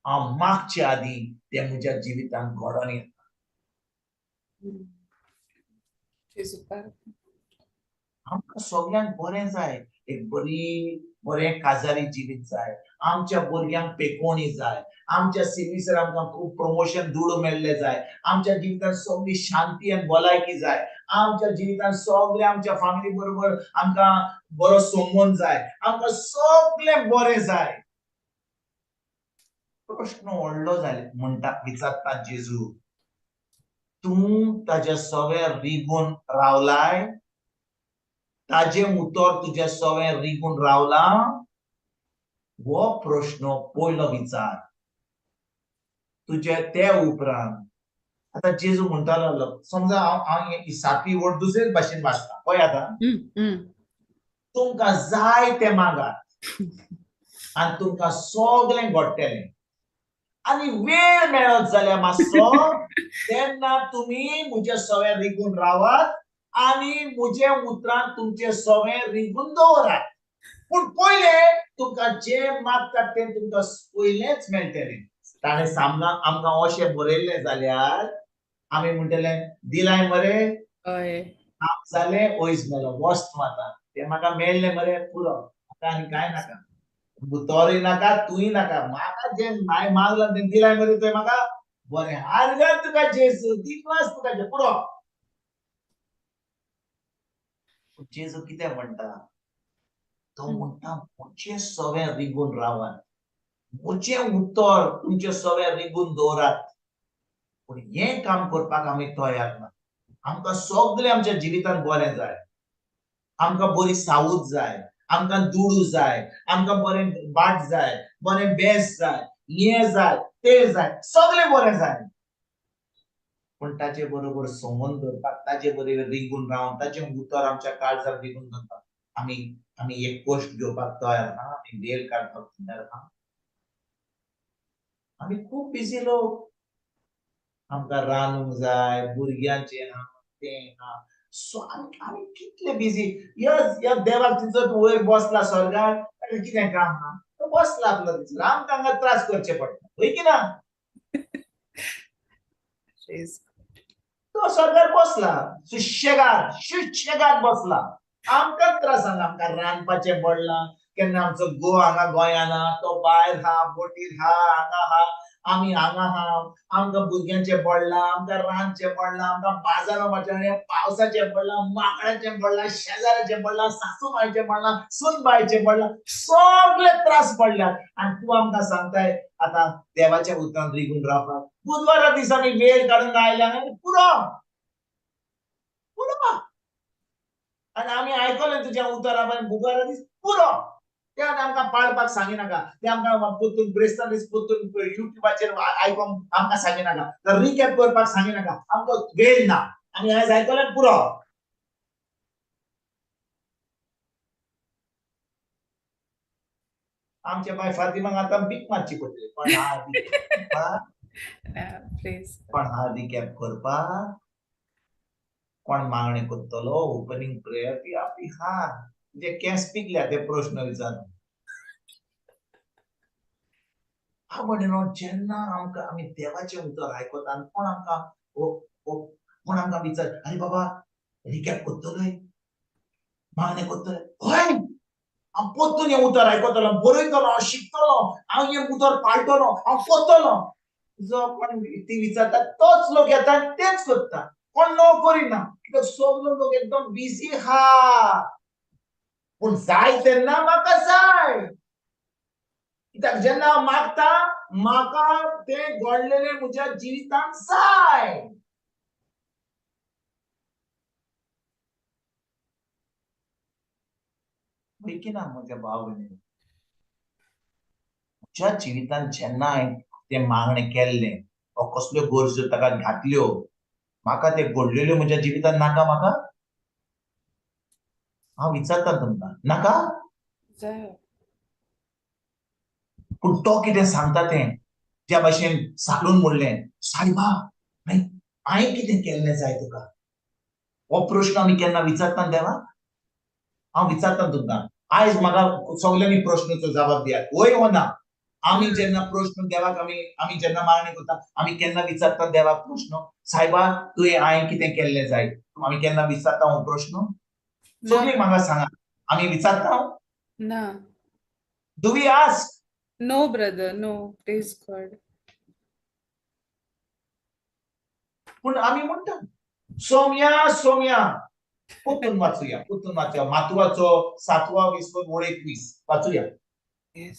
हांव मागचे आदीं तें म्हज्या जिवितांत घडोवन येता. आमकां सगल्यांक बरें जाय, एक बरी बरें काजारी जिवीत जाय, आमच्या भुरग्यांक पेकोवणी जाय, आमच्या सिर्विसर आमकां खूब प्रमोशन दुडू मेळ्ळे जाय, आमच्या जिवितांत सगळी शांती आनी भलायकी जाय, आमच्या जिवितांत सगळे आमच्या फामिली बरोबर आमकां बरो संबंद जाय, आमकां सगळें बरें जाय. प्रश्न व्हडलो जाले म्हणटा, विचारता जेजू, तूं ताज्या सवें रिगून रावलाय? ताजें उतर तुज्या सवें रिगून रावलां? हो प्रश्न पयलो विचार तुजे. ते उपरांत आतां जेजू म्हणटालो, समजा हांव हांव सातवी वट दुसरेच भाशेन वाचता पळय आतां, तुमकां जाय तें मागात आनी तुमकां सगळें घडटलें, आनी वेळ मेळत जाल्यार मातसो तेन्ना तुमी म्हज्या सवें रिगून रावात आनी म्हजे उतरान तुमचे सवें रिगून दवरात. पूण पयलें तुमकां जें मागतात तें तुमकां पयलेंच मेळटलें. ताणें सामना आमकां अशें बरयल्लें जाल्यार आमी म्हणटले दिलाय मरे, काम जालें, वयस मेलो, वस्त तूं आतां, तें म्हाका मेळ्ळें मरे पुरो, आतां आनी कांय नाका, तोरूय नाका तूंय नाका, म्हाका जें हांवें मागलां तें दिलाय मरे तुवें म्हाका, बरें आर्गां तुका जेजू, दिनवास तुका पुरो. जेजू कितें म्हणटा? तो म्हणटा म्हजें सवें रिगून रावात, म्हजें उतर तुमचें सवें रिगून दवरात. पूण हें काम करपाक आमी तयार ना. आमकां सगळें आमच्या जिवितांत बरें जाय, आमकां बरी सावूद जाय, आमकां दुडू जाय, आमकां बरें बाट जाय, बरें बेस जाय, हें जाय तें जाय, सगळें बरें जाय. पूण ताचे बरोबर संबंद दवरपाक, ताचे बरोबर रिगून रावन, ताचें उतर आमच्या काळजाक रिगून दवरपाक आमी आमी एक कश्ट घेवपाक तयार आहा, आमी वेळ काडपाक तयार आहा. आमी खूब बिजी लोक, आमकां रांदूंक जाय, भुरग्यांचें आहा तें आहा, सो आमी कितले बिजी. ह्या देवाक तिचो वयर बसला स्वर्गार, ताका कितें काम आहा, तो बसला आपलो तिचो, आमकां हांगा त्रास करचे पडटा, हय की ना? तो स्वर्गार बसला सुशेगाद सुशेगाद बसला, आमकां त्रास हांगा, आमकां रांदपाचें पडलां, केन्ना आमचो गो हांगा गोंयान आहा, तो भायर आहा, बोटीर आहा, हांगा आहा, आमी हांगा आहा, आमकां भुरग्यांचें पडलां, आमकां रांदचें पडलां, आमकां बाजारां वचचें, पावसाचें पडलां, माकडाचें पडलां, शेजाऱ्याचें पडलां, सासूमायचें पडलां, सूनबायचें पडलां, सगळे त्रास पडल्यात. आनी तूं आमकां सांगताय आतां देवाच्या उतरान रिगून रावपाक. बुधवारा दिसांनी वेळ काडून आयल्या आनी पुरो. पुरो. आनी आमी आयकलें तुज्या उतरा बुधवारा दीस पुरो. ते आमकां पाळपाक सांगिनाका, ते आमकां परतून ब्रेस्तार दीस परतून युट्यूबाचेर आयकोंक आमकां सांगिनाका, रिकॅप करपाक सांगिनाका, आमकां वेळ ना. आमी आयज आयकलें पुरो. आमच्या बाय फातिमाक आतां भीक मारची पडटली. पण हा पण हा रिकॅप करपाक कोण मागणें करतलो? ओपनिंग प्रेयर ती आपली हा जे केंस पिकल्या ते प्रश्न विचारून. आवडनो जेन्ना आमकां आमी देवाचें उतर आयकता आनी कोण आमकां कोण आमकां विचार, आरे बाबा रिकॅप करतलोय, मागणें करतलोय, हय हांव परतून हें उतर आयकतलो, बरयतलो, हांव शिकतलो, हांव हें उतर पाळटलो, हांव करतलो. जो कोण ती विचारता तोच लोक येता तेच करता, कोण नो करिना, कित्याक सगलो लोक एकदम बिजी हा. पूण जाय तेन्ना म्हाका जाय, कित्याक जेन्ना हांव मागता म्हाका तें घडलेलें म्हज्या जिवितांत जाय. की ना म्हज्या भाव भयणींनो, म्हज्या जिवितांत जेन्ना हांवें तें मागणें केल्लें वा कसल्यो गरजो ताका घातल्यो, म्हाका ते घडलेल्यो म्हज्या जिवितांत नाका. म्हाका हांव विचारता तुमकां, नाका? पूण तो कितें सांगता तें ज्या भाशेन सालून म्हणलें, सायबा हांवें कितें केल्लें जाय तुका? हो प्रश्न आमी केन्ना विचारता देवा? हांव विचारता तुमकां आयज म्हाका सगल्यांनी प्रश्नाचो जबाब दियात, वय वो ना? आमी जेन्ना प्रश्न देवाक आमी जेन्ना मागणी करता, आमी केन्ना विचारता देवाक प्रश्न, सायबा तुवें हांवें कितें केल्लें जाय? आमी केन्ना विचारता हो प्रश्न? सगळीं म्हाका सांगा, आमी विचारता? ना. Do we ask? No brother, no, praise God. पूण आमी म्हणटा सोम्या सोम्या. परतून वाचुया, परतून वाचुया. मातुवाचो 7वा विसवून ओळ 21 वाचुया.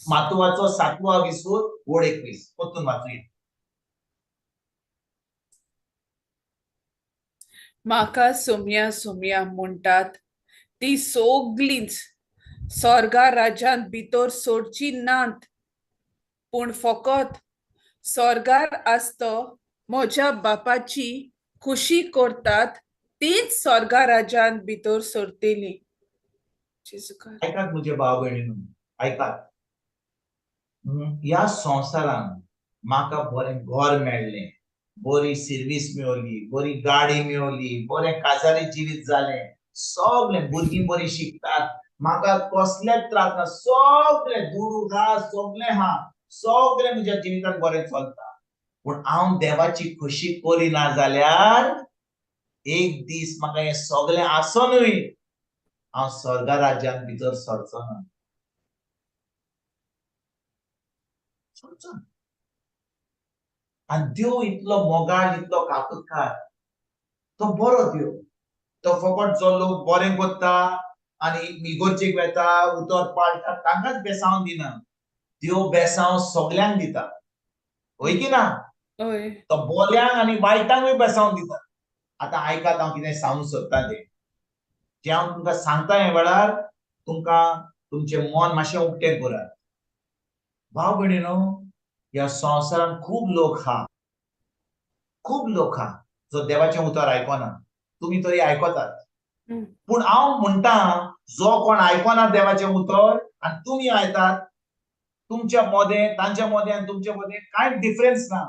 मातुवाचो 7वा विसवून ओळ 21 परतून वाचुया. म्हाका सोम्या सोम्या म्हणटात ती सगलींच स्वर्गा राज्यांत भितर सोडची नात, पूण फकत स्वर्गार आसतो म्हज्या बापाची खुशी करतात तीच स्वर्गा राज्यांत भितर सरतली. आयकात म्हजे भाव भयणीनो, आयकात. ह्या संवसारान म्हाका बरें घर मेळ्ळें, बरी सर्वीस मेवली, बरी गाडी मेवली, बरें काजारी जिवीत जालें, सगळें भुरगीं बरीं शिकतात, म्हाका कसलेच त्रास ना, सगळें दुडू हा, सगळें हा, सगळें म्हज्या जिवितान बरें चलता. पूण हांव देवाची खोशी करिना जाल्यार एक दीस म्हाका हें सगळें आसोनूय हांव स्वर्गा राज्यांत भितर सरचो ना, सरचो ना. आनी देव इतलो मोगाळ, इतलो काकुतकार, तो बरो देव. तो फकत जो लोक बरें करता आनी इगर्जेक वेता, उतर पाळटा, तांकांच बेसांव दिना. देव बेसांव सगल्यांक दिता, हय की ना? तो बऱ्यांक आनी वायटांकूय बेसांव दिता. आतां आयकात हांव कितें सांगूंक सोदता तें. जें हांव तुमकां सांगता ह्या वेळार तुमकां तुमचें मन मातशें उक्तें करात. भाव भयणीनो, ह्या संवसारांत खूब लोक हा, खूब लोक हा जो देवाचें उतर आयकना. तुमी तरी आयकतात, पूण हांव म्हणटा जो कोण आयकना देवाचें उतर आनी तुमी आयतात, तुमच्या मदें तांच्या मदें आनी तुमच्या मदें कांय डिफरन्स ना.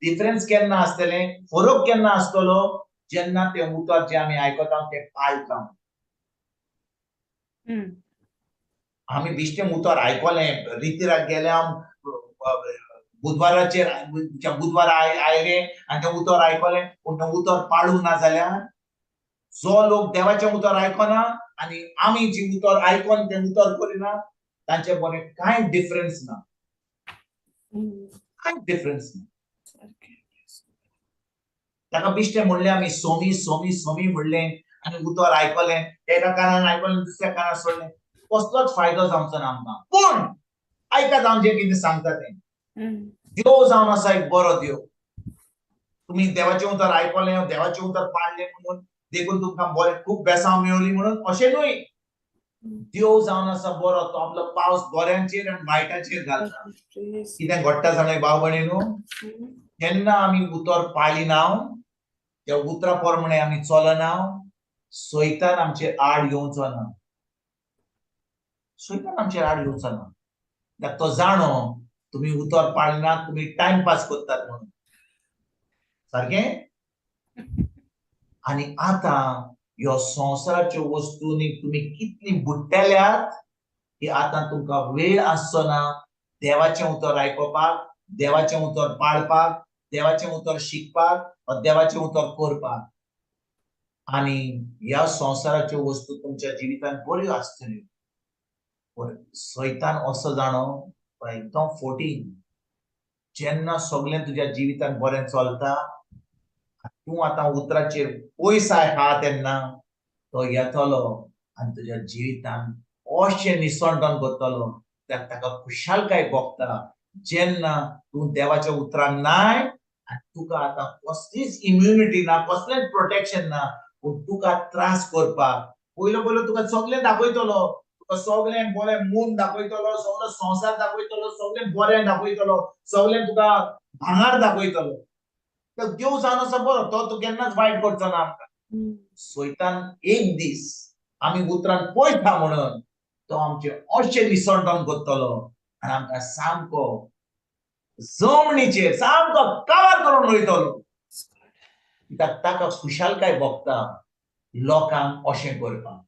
डिफरन्स केन्ना आसतलें, फरक केन्ना आसतलो? जेन्ना तें उतर जें आमी आयकता तें पाळटा. आमी बेश्टें उतर आयकलें, रितीराक गेले, बुधवाराचेर बुधवार आयले आनी तें उतर आयकलें, पूण तें उतर पाळूंक ना जाल्यार जो लोक देवाचें उतर आयकना आनी आमी जी उतर आयकोन तें उतर करिना तांचे बरें कांय डिफरन्स ना, कांय डिफरन्स ना. ताका बेश्टें म्हणलें आमी सोमी सोमी सोमी म्हणलें आनी उतर आयकलें, एका कानान आयकलें दुसऱ्या कानान सोडलें, कसलोच फायदो जावचो ना आमकां. पूण आयकात हांव जें कितें सांगता तें. देव जावन आसा एक बरो देव. तुमी देवाचें उतर आयकलें, देवाचें उतर पाळ्ळें म्हणून देखून तुमकां बरें खूब बेसांव मेवली म्हणून अशें न्हय. देव जावन आसा बरो, तो आपलो पावस बऱ्यांचेर आनी वायटाचेर घालता. कितें घडटा जाणा भाव भयणीनो, जेन्ना आमी उतर पाळिना, त्या उतरा प्रमाणे आमी चलना, सैतान आमचे आड येवचो ना. सैतान आमचेर आड येवचो ना. कित्याक तो जाणो तुमी उतर पाळिनात, तुमी टायमपास करतात म्हणून. सारकें? आनी आतां ह्यो संवसाराच्यो वस्तूंनी तुमी कितली बुडटेल्यात की आतां तुमकां वेळ आसचो ना देवाचें उतर आयकुपाक, देवाचें उतर पाळपाक, देवाचें उतर शिकपाक वा देवाचें उतर करपाक. आनी ह्या संवसाराच्यो वस्तू तुमच्या जिवितांत बऱ्यो आसतल्यो, पूण सैतान असो जाणो एकदम फोटींग. जेन्ना सगळें तुज्या जिवितांत बरें चलता, तूं आतां उतराचेर पयस आहा तेन्ना तो येतलो आनी तुज्या जिवितांत अशें निसंटन करतलो ताका खुशालकाय भोगता जेन्ना तूं देवाच्या उतरान नाय आनी तुका आतां कसलीच इम्युनिटी ना, कसलेंच प्रोटेक्शन ना, पूण तुका त्रास करपाक पयलो पयलो तुका सगळें दाखयतलो, तुका सगळें बरें मून दाखयतलो, सगळो संवसार दाखयतलो, सगळें बरें दाखयतलो, सगळें तुका भांगर दाखयतलो. देव जावन आसा बरो, तो तूं केन्नाच वायट करचो ना आमकां. सैतान एक दीस आमी उतरान पळयता म्हणून तो आमचें अशें निसंटन करतलो आनी आमकां सामको जमनीचेर सामको कवर करून वयतलो. कित्याक ताका खुशालकाय भोगता लोकांक अशें करपाक.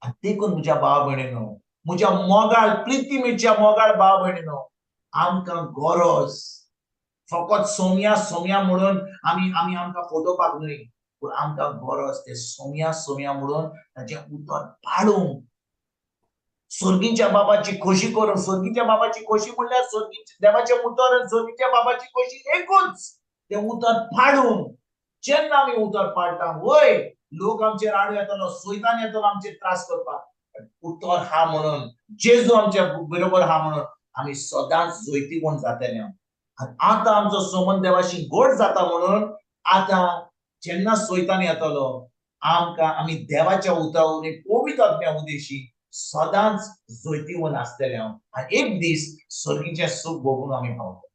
आनी देखून म्हज्या भाव भयणीनो, म्हज्या मोगाळ प्रिती मिरच्या मोगाळ भाव भयणीनो, आमकां गरज फकत सोम्या सोम्या म्हणून आमी आमी आमकां फटोवपाक न्हय, पूण आमकां गरज ते सोम्या सोम्या म्हणून ताचें उतर पाळूंक, स्वर्गीच्या बाबाची खोशी करूंक. स्वर्गीच्या बाबाची खोशी म्हणल्यार स्वर्गी देवाचें उतर आनी स्वर्गीच्या बाबाची खोशी एकूच, तें उतर पाळूंक. जेन्ना आमी उतर पाळटा, वय लोक आमचेर आडो येतलो, सैतान येतलो आमचेर त्रास करपाक, उतर हा म्हणून, जेजू आमच्या बरोबर हा म्हणून आमी सदांच जैतिवंत जातले. आनी आतां आमचो संबंद देवाशी गोड जाता म्हणून आतां जेन्ना सैतान येतलो आमकां आमी देवाच्या उतरा वरवीं पवित्र आत्म्या उदेशी सदांच जैतिवंत आसतले. आनी एक दीस स्वर्गीचें सूख भोगून आमी पावतले.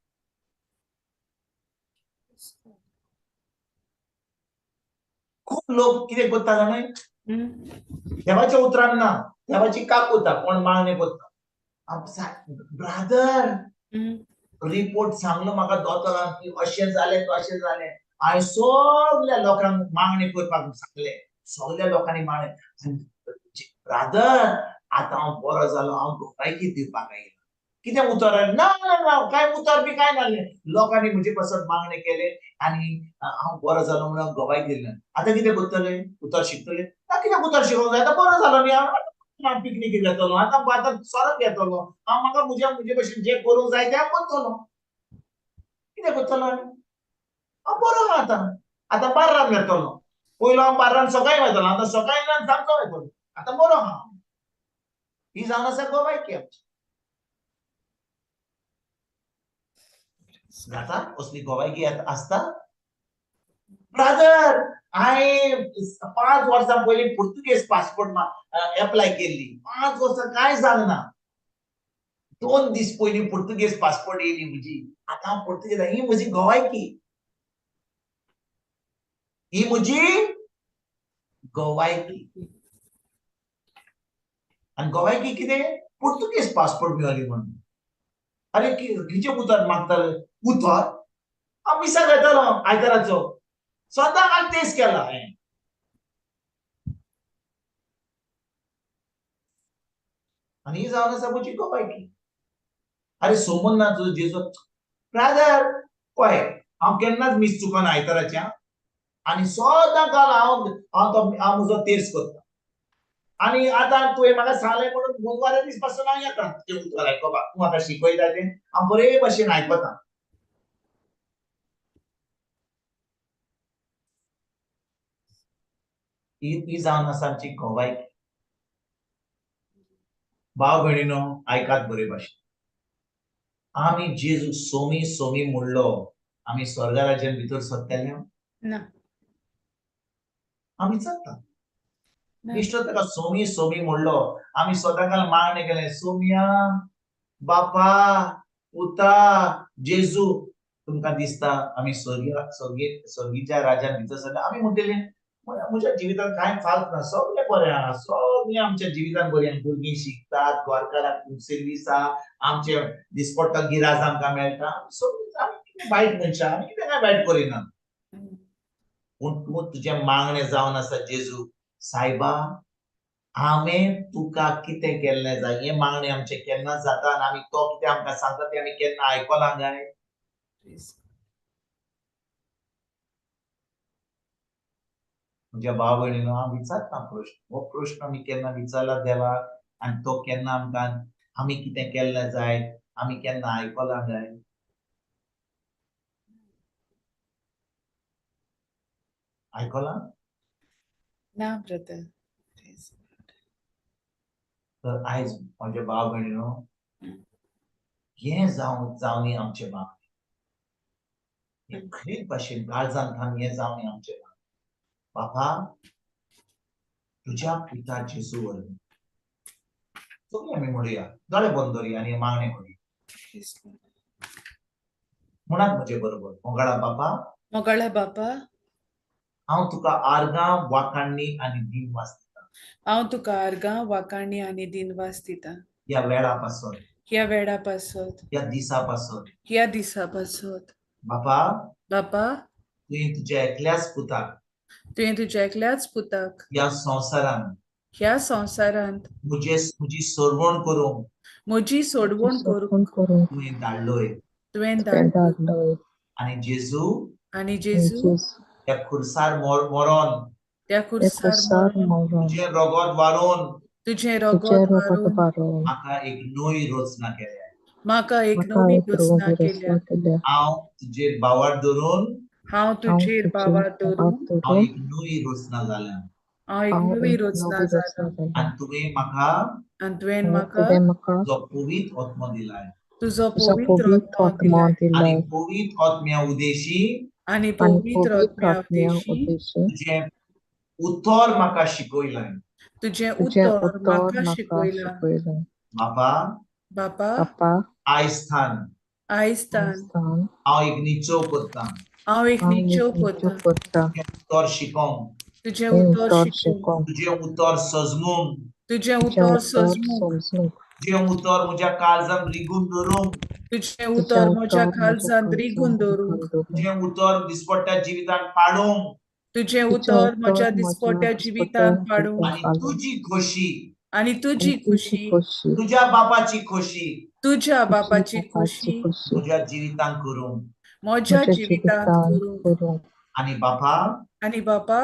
खूब लोक कितें करता जाणा, देवाच्या उतरान ना, देवाची काक करता, कोण मागणें करता. ब्रादर रिपोर्ट सांगलो म्हाका दोतोरान की अशें जालें तशें जालें, हांवें सगल्या लोकांक मागणें करपाक सांगलें, सगल्या लोकांनी मागणें. ब्रादर आतां हांव बरो जालो, हांव गोवायकी दिवपाक आयला. कितें उतर आयलें? ना ना ना, कांय उतर बी कांय नासलें. लोकांनी म्हजे पासत मागणें केलें आनी हांव बरो जालो म्हणून गवाय दिली. आतां कितें करतले? उतर शिकतले? ना, कित्याक उतर शिकोंक जाय? आतां बरो जालो न्ही हांव, पिकनीक घेतलो, आतां आतां सोरो घेतलो हांव, म्हाका म्हज्या म्हजे भशेन जें करूंक जाय तें हांव करतलो. कितें करतलो आनी? हांव बरो आहा आतां, आतां बार्रान वेतलो. पयलो हांव बार्रान सकाळीं वेतलो, आतां सकाळीं ना सांजचो वेतलो, आतां बरो आहा. ही जावन आसा गोवायकी आमची. जाता असली गोवायकी आसता? ब्रादर हांवें 5 वर्सां पयलीं पुर्तुगेज पासपोर्ट एप्लाय केल्ली, 5 वर्सां कांय जालें ना. 2 दीस पयलीं पुर्तुगेज पासपोर्ट येयली म्हजी, आतां हांव पुर्तुगेज. ही म्हजी गोवायकी, ही म्हजी गोवायकी. आनी गोवायकी कितें? पुर्तुगेज पासपोर्ट मेळ्ळी म्हणून. अरे कितें उतर मागताले? उतर हांव मिसाक वेतालो आयताराचो, सदां हांवें तेज केला हांवें. आनी ही जावन आसा म्हजी गोवायकी. अरे सोमन ना तुजो जेजू ब्रादर, पळय हांव केन्नाच मीस चुकना आयताराच्या, आनी सदां काल हांव हांव तो हांव म्हजो तेर्स करता. आनी आतां तुवें म्हाका सांगलें म्हणून बुधवारा दीस पासून हांव येता तुजें उतर आयकुपाक. तूं म्हाका शिकयता तें हांव बरे भशेन आयकता. ही जावन आसा आमची गोवायकी. भाव भयणीनो आयकात बरे भाशेन, आमी जेजू सोमी सोमी म्हणलो, आमी स्वर्गा राज्यान भितर सरतले? ना. हांव विचारता. ना. बेश्टो ताका सोमी सोमी म्हणलो. आमी स्वताकाल मागणें केलें, सोमया बापा पुता जेजू. तुमकां दिसता आमी स्वर्गीच्या राज्यान भितर सरले? आमी म्हणटले म्हज्या जिवितांत कांय फाल्त ना, सगळें बरें आहा, सगळें आमच्या जिवितांत बरें आहा. भुरगीं शिकतात, गोरकाराक सर्वीस आहा, आमचे दिसपट्टा गिराज आमकां मेळटा, सगळें. आमी कितें वायट मनशां, आमी कितें काय वायट करिना. पूण तूं तुजें मागणें जावन आसा जेजू सायबा, हांवें तुका कितें केल्लें जाय? हें मागणें आमचें केन्ना जाता आनी आमी तो कितें आमकां सांगता तें आमी केन्ना आयकलां काय? म्हज्या भाव भयणीनो, हांव विचारता प्रश्न. हो प्रश्न आमी केन्ना विचारला देवाक आनी तो केन्ना आमकां आमी कितें केल्लें जाय आमी केन्ना आयकलां काय? आयकलां ना ब्रदर. तर आयज म्हज्या भाव भयणीनो, हें जावनी आमचें मागणें, हें खरेच भाशेन काळजान थावन हें जावनी आमचें मागणें. बापा तुज्या पुता जेजू वरवीं सगळीं आमी म्हणुया, दोळे बंद दवरुया आनी मागणें करुया. म्हणात म्हजे बरोबर, मोगाळा बापा, मोगाळा बापा, हांव तुका आर्गां वाखाणणी आनी दिनवास दिता. हांव तुका आर्गां वाखाणणी आनी दिनवास दिता. ह्या वेळा पासत, ह्या वेळा पासत, ह्या दिसा पासत, ह्या दिसा पासत. बापा, बापा, तुवें तुज्या एकल्याच पुताक, तुवें तुज्या एकल्याच पुताक ह्या संवसारांत, ह्या संवसारांत म्हजी सोडवण करूंक, म्हजी सोडवण करूंक तुवें धाडलोय. तुवें धाडलो. आनी जेजू, आनी जेजू त्या खुर्सार मरोन, त्या खुर्सार मरोन, तुजें रगत वारोवन, तुजें रगत वारोवन म्हाका एक नवी रचना केल्या. म्हाका एक नवी रचना केल्या. हांव तुजेर भावार धरून, हांव तुजेर भावार धरून, हांव एक नवी रचना जाल्या. हांव एक नवी रचना जाला. आनी तुवें म्हाका, आनी तुवें म्हाका तुजो पवित्र आत्मो दिलाय. तुजो पवित्र आत्मो दिलाय. आनी पवित्र आत्म्या उद्देशी, आनी पवित्र आत्म्या उद्देशी तुजें उतर म्हाका शिकयलां. तुजें उतर म्हाका शिकयलां. बापा, बापा, आयज थान, आयज थान हांव एक निचोव करतां, हांव एक निचोव करतां, तुजें उतर शिकोंक, तुजें उतर शिकोंक, तुजें उतर सजमूंक, तुजें उतर सजमूंक, तुजें उतर म्हज्या काळजान रिगून दवरूंक, तुजें उतर म्हज्या काळजान रिगून दवरूंक, तुजें उतर दिसपट्ट्या जिवितांत पाळूंक, तुजें उतर म्हज्या दिसपट्ट्या जिवितांत पाळूंक, आनी तुजी खोशी, आनी तुजी खुशी, तुज्या बापाची खोशी, तुज्या बापाची खुशी म्हज्या जिवितांत करूंक, म्हज्या जिवितांत करूंक. आनी बापा, आनी बापा,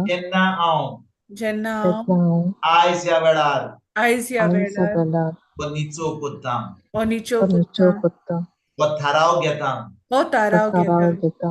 जेन्ना हांव, जेन्ना हांव आयज ह्या वेळार, आयज ह्या वेळार हो निचोव करता, हो निचोव करता, हो थाराव घेता, हो थाराव घेता,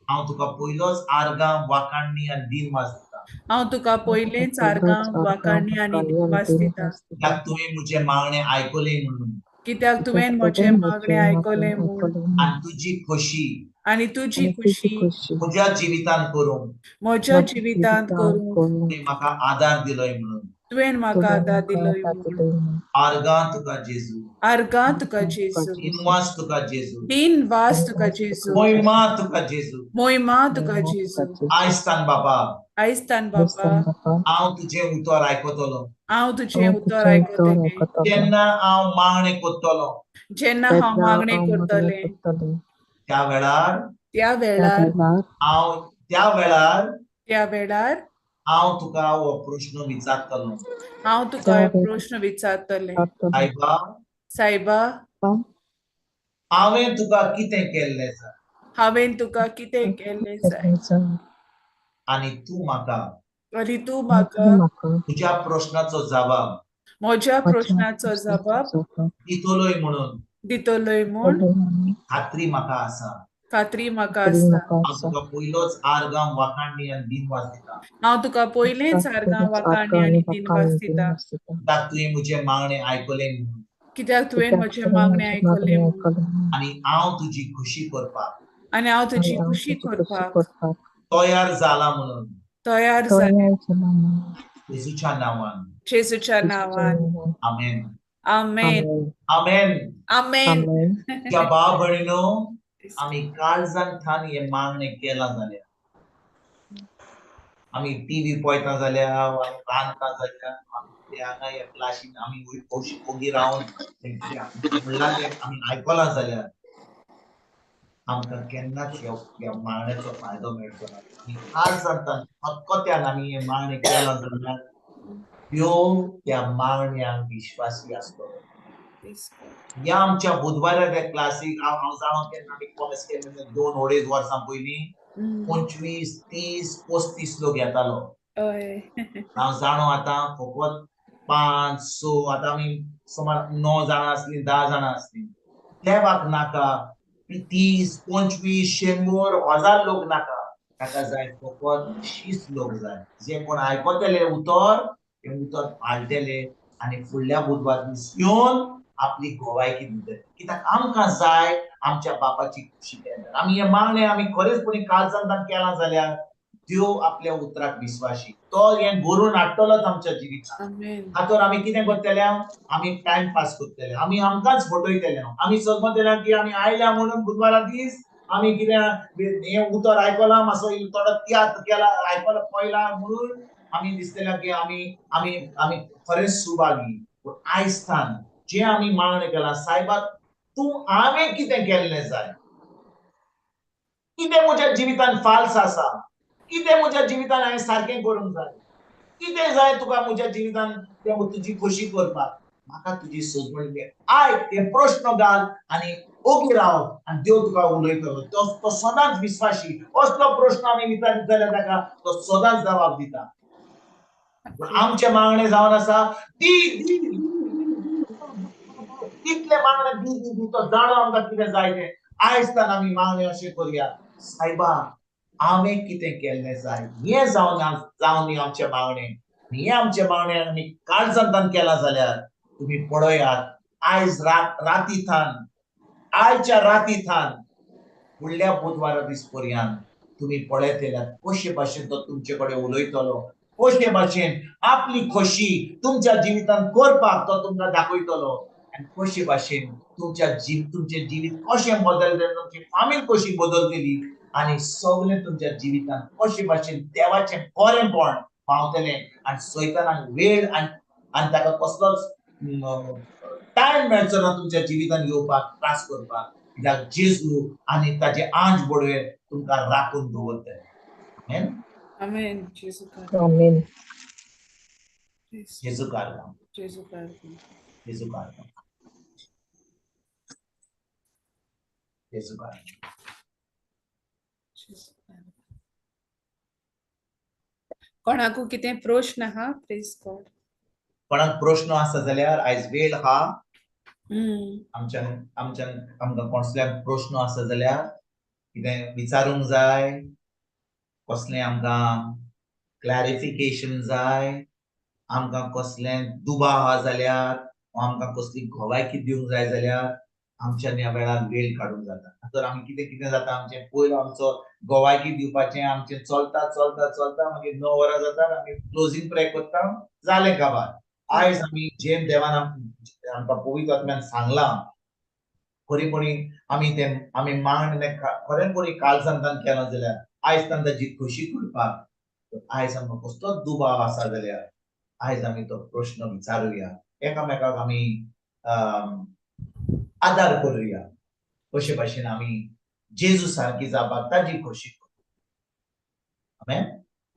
हांव तुका पयलोच आर्गां वाखाणणी आनी दिनवास दिता. हांव तुका पयलेंच आर्गां वाखाणणी आनी दिनवास दिता. कित्याक तुवें म्हजें मागणें आयकलें म्हणून, कित्याक तुवें म्हजें मागणें आयकलें म्हूण, आनी तुजी खोशी, आनी तुजी खुशी म्हज्या जिवितांत करूंक, म्हज्या जिवितांत करूंक तुवें म्हाका आदार दिलोय म्हणून, तुवें म्हाका आदार दिलोय म्हणून. आर्गां तुका जेजू, आर्गां तुका जेजू, दिनवास तुका जेजू, दिनवास तुका जेजू, मोहिमा तुका जेजू, मोहिमा तुका जेजू. आयज तान बापा, आयज तान बापा, हांव तुजें उतर आयकतलो, हांव तुजें उतर आयकतलें. जेन्ना हांव मागणें करतलो, जेन्ना हांव मागणें करतलें, त्या वेळार, त्या वेळार हांव, त्या वेळार, त्या वेळार हांव तुका हो प्रश्न विचारतलो, हांव तुका हो प्रश्न विचारतलें. सायबा, सायबा, हांवें तुका कितें केल्लें जाय, हांवें तुका कितें केल्लें जाय, आनी तूं म्हाका, आनी तूं म्हाका तुज्या प्रश्नाचो जबाब, म्हज्या प्रश्नाचो जबाब दितलोय म्हणून, दितलोय म्हूण खात्री म्हाका आसा, खात्री म्हाका आसा. हांव तुका पयलोच आर्गां वाखाणणी आनी दिनवास दिता. हांव तुका पयलेंच आर्गां वाखाणणी आनी दिनवास दिता. कित्याक तुवें म्हजें मागणें आयकलें म्हणून, कित्याक तुवें म्हजें मागणें आयकलें म्हणून, आनी हांव तुजी खुशी करपाक, आनी हांव तुजी खुशी करपाक तयार जाला म्हणून, तयार जालें. जेजूच्या नांवान. जेजूच्या नांवान. आमेन. आमेन. आमेन. आमेन. त्या भाव भयणीनो, आमी काळजान थान हें मागणें केलां जाल्यार, आमी टीव्ही पळयता जाल्यार, आमी रांदता जाल्यार, आमी हांगा ह्या क्लासीन आमी ओगी रावन म्हणलां तें आमी आयकलां जाल्यार आमकां केन्नाच ह्या मागण्याचो फायदो मेळचो ना. आमी काळजांतल्यान खतखत्यान आमी हें मागणें केलां जाल्यार त्यो त्या मागण्यांक विश्वासी आसतलो. ह्या आमच्या बुधवारा त्या क्लासीक हांव जाणो केन्ना आमी कॉमेस केन्ना 2-2.5 वर्सां पयलीं 25, 30, 35 लोक येतालो. हांव जाणो आतां फकत 5, 6, आतां आमी सुमार 9 जाणां आसलीं, 10 जाणां आसलीं. देवाक नाका 30, 25, 100, 1000 लोक नाका. ताका जाय फकत 20 लोक जाय, जे कोण आयकतले उतर, ते उतर पाळटले आनी फुडल्या बुधवार दीस येवन आपली गोवायकी दितले. कित्याक आमकां जाय आमच्या बापाची खुशी केन्ना. आमी हें मागणें आमी खरेंचपणी काळजांत केलां जाल्यार देव आपल्या उतराक विस्वाशी, तो हें करून हाडटलोच आमच्या जिवितांत. हातूंत आमी कितें करतले? आमी टायम पास करतले, आमी आमकांच फटयतले. आमी समजतले की आमी आयल्या म्हणून बुधवारा दीस आमी कितें हें उतर आयकलां, मातसो थोडो तियात्र केला, आयकला पळयला म्हणून आमी दिसतले की आमी आमी आमी खरेंच सुभागी. पूण आयज थान जें आमी मागणें केलां, सायबा तूं हांवें कितें केल्लें जाय, कितें म्हज्या जिवितान फाल्स आसा, कितें म्हज्या जिवितान हांवें सारकें करूंक जाय, कितें जाय तुका म्हज्या जिवितान तें तुजी खोशी करपाक, म्हाका तुजी सोजमणी आयक, ते प्रश्न घाल आनी ओगी राव आनी देव तुका उलयतलो. तो सदांच विस्वाशी. असलो प्रश्न आमी विचारीत जाल्यार ताका तो सदांच जबाब दिता. आमचें मागणें जावन आसा दी दी तितलें मागणें दी दी दी, तो जाणो आमकां कितें जाय तें. आयज तान आमी मागणें अशें करुया, सायबा हांवें कितें केल्लें जाय, हें जावन आमचें मागणें, हें आमचें मागणें आमी काळजांतान केलां जाल्यार तुमी पळयात आयज राती थान, आयच्या राती थान फुडल्या बुधवारा दीस पर्यंत तुमी पळयतले कशे भाशेन तो तुमचे कडेन उलयतलो, कशे भाशेन आपली खोशी तुमच्या जिवितांत करपाक तो तुमकां दाखयतलो आनी कशे भाशेन तुमच्या तुमचें जिवीत कशें बदलतलें, तुमची फामील कशी बदलतली आनी सगळें तुमच्या जिवितांत कशे भाशेन देवाचें बरेंपण पावतलें आनी सैतानाक वेळ आनी ताका कसलोच टायम मेळचो ना तुमच्या जिवितांत येवपाक, त्रास करपाक. कित्याक जेजू आनी ताजे आंज बडवे तुमकां राखून दवरतले. आमेन. आमेन. आमेन. जेजू कारगांव. जेजू कारगांव. जेजू कारगांव. जेजू कारगांव. कोणाकू कितें प्रश्न आहा? Praise God. कोणाक प्रश्न आसा जाल्यार आयज वेळ आहा. आमच्यान आमच्यान आमकां कोणसल्याक प्रश्न आसा जाल्यार कितें विचारूंक जाय, कसलें आमकां क्लॅरिफिकेशन जाय, आमकां कसलें दुबाव आहा जाल्यार, आमकां कसली गोवायकी दिवंक जाय जाल्यार आमच्यान ह्या वेळार वेळ काडूंक जाता. तर आमी कितें कितें जाता आमचें, पयलो आमचो गोवायकी दिवपाचें आमचें चलता चलता चलता मागीर 9 वरां जाता आमी क्लोजींग प्रे करता, जालें काबार. आयज आमी जें देवान आमकां पवित्र आत्म्यान सांगलां खरेपणी आमी तें आमी मागणें खरेपणी काळजांतान केलां जाल्यार आयज तांकां ताजी खोशी करपाक, आयज आमकां कसलोच दुबाव आसा जाल्यार आयज आमी तो प्रश्न विचारुया, एकामेकाक आमी आदार करुया, कशे भाशेन आमी जेजू सारकी जावपाक ताजी खोशी करूया. आमेन.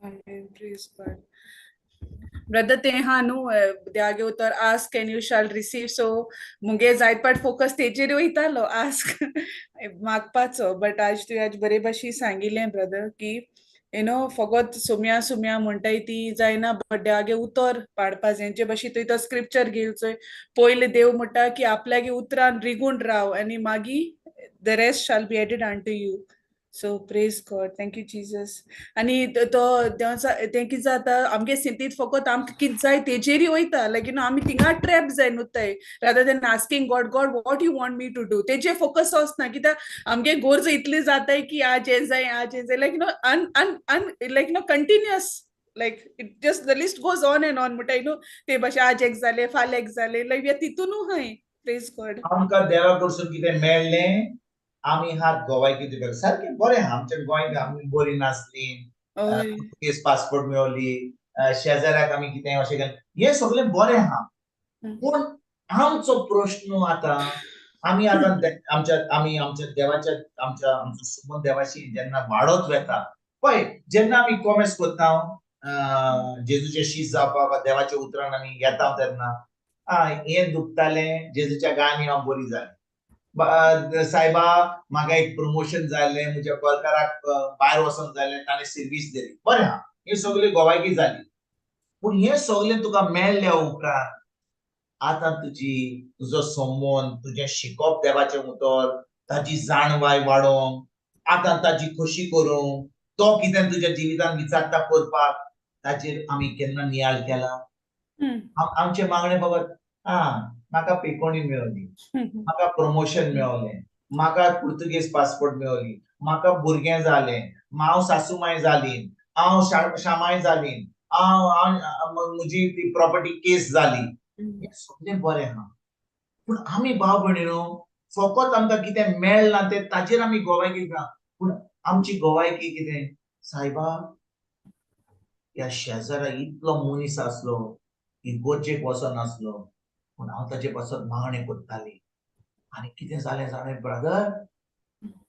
आमेन. Praise God. Brother तें आहा न्हू देवागे उतर, ask and you shall receive. So मुगे जायत पाट फोकस तेजेर वयतालो, आस्क मागपाचो. बट आज तुवें आज बरे भाशेन सांगिल्लें ब्रदर की you know फकत सुम्या सुम्या म्हणटाय ती जायना, बट देवागे उतर पाडपा जाय. जे भाशेन तुवें तो स्क्रिप्चर घेवचो, पयलें देव म्हणटा की आपल्यागे उतरान रिगून राव आनी मागीर the rest shall be added unto you. So praise God, thank you Jesus. आनी तो तें कितें जाता आमगे सिंतीत फकत आमकां कितें जाय तेजेरय वयता, लायक you know आमी थिंगा ट्रॅप जायन उरताय rather than asking God, God what you want me to do, तेजेर फोकस वचना कित्याक आमगे गोर्ज इतली जाताय की आज हें जाय आज हें जाय, like you know un un un like you know continuous, like it just the list goes on and on म्हणटा, you know ते भाशेन आज एक जालें फाल्यां एक जालें, लायक we are तितूनू high. Praise God. आमकां देवा कडसून कितें मेळ्ळें आमी हात गोवायकी दिवपाक सारकें बरें आहा. आमच्या गोंयांत आमी बरी नासली, पुर्तुगेज पासपोर्ट मेळ्ळी, शेजाऱ्याक आमी कितें अशें केलें, हें सगळें बरें आहा. पूण आमचो प्रश्न आतां आमी आतां आमच्या आमी आमच्या देवाच्या आमच्या आमचो सुमन देवाशी जेन्ना वाडत वता पळय, जेन्ना आमी कॉमेस करता जेजूचे शीस जावपाक वा देवाच्या उतरान आमी येता तेन्ना हें दुखतालें, जेजूच्या गांनी हांव बरी जालें, सायबा म्हाका एक प्रमोशन जालें, म्हज्या वर्कराक भायर वचोंक जालें, ताणें सर्वीस दिली, बरें आहा, ही सगळी गोवायकी जाली. पूण हें सगळें तुका मेळ्ळ्या उपरांत आतां तुजी तुजो संबंद, तुजें शिकप देवाचें उतर, ताजी जाणवाय वाडोवंक, आतां ताजी खोशी करूंक, तो कितें तुज्या जिवितान विचारता करपाक, ताचेर आमी केन्ना नियाळ केला? आमचें मागणें फकत म्हाका पेकोणी मेळ्ळी, म्हाका प्रमोशन मेळ्ळें, म्हाका पुर्तुगेज पासपोर्ट मेळ्ळी, म्हाका भुरगें जालें, हांव सासूमाय जाली, हांव शामाय जाली, हांव म्हजी ती प्रॉपर्टी केस जाली, हें सगळें बरें आहा. पूण आमी भाव भयणीनो फकत आमकां कितें मेळना तें ताचेर आमी गोवायकी दिता. पूण आमची गोवायकी कितें? सायबा ह्या शेजारा इतलो मनीस आसलो, इगोर्जेक वचनासलो, पूण हांव ताचे पासत मागणें करताली. आनी कितें जालें जाणें ब्रदर,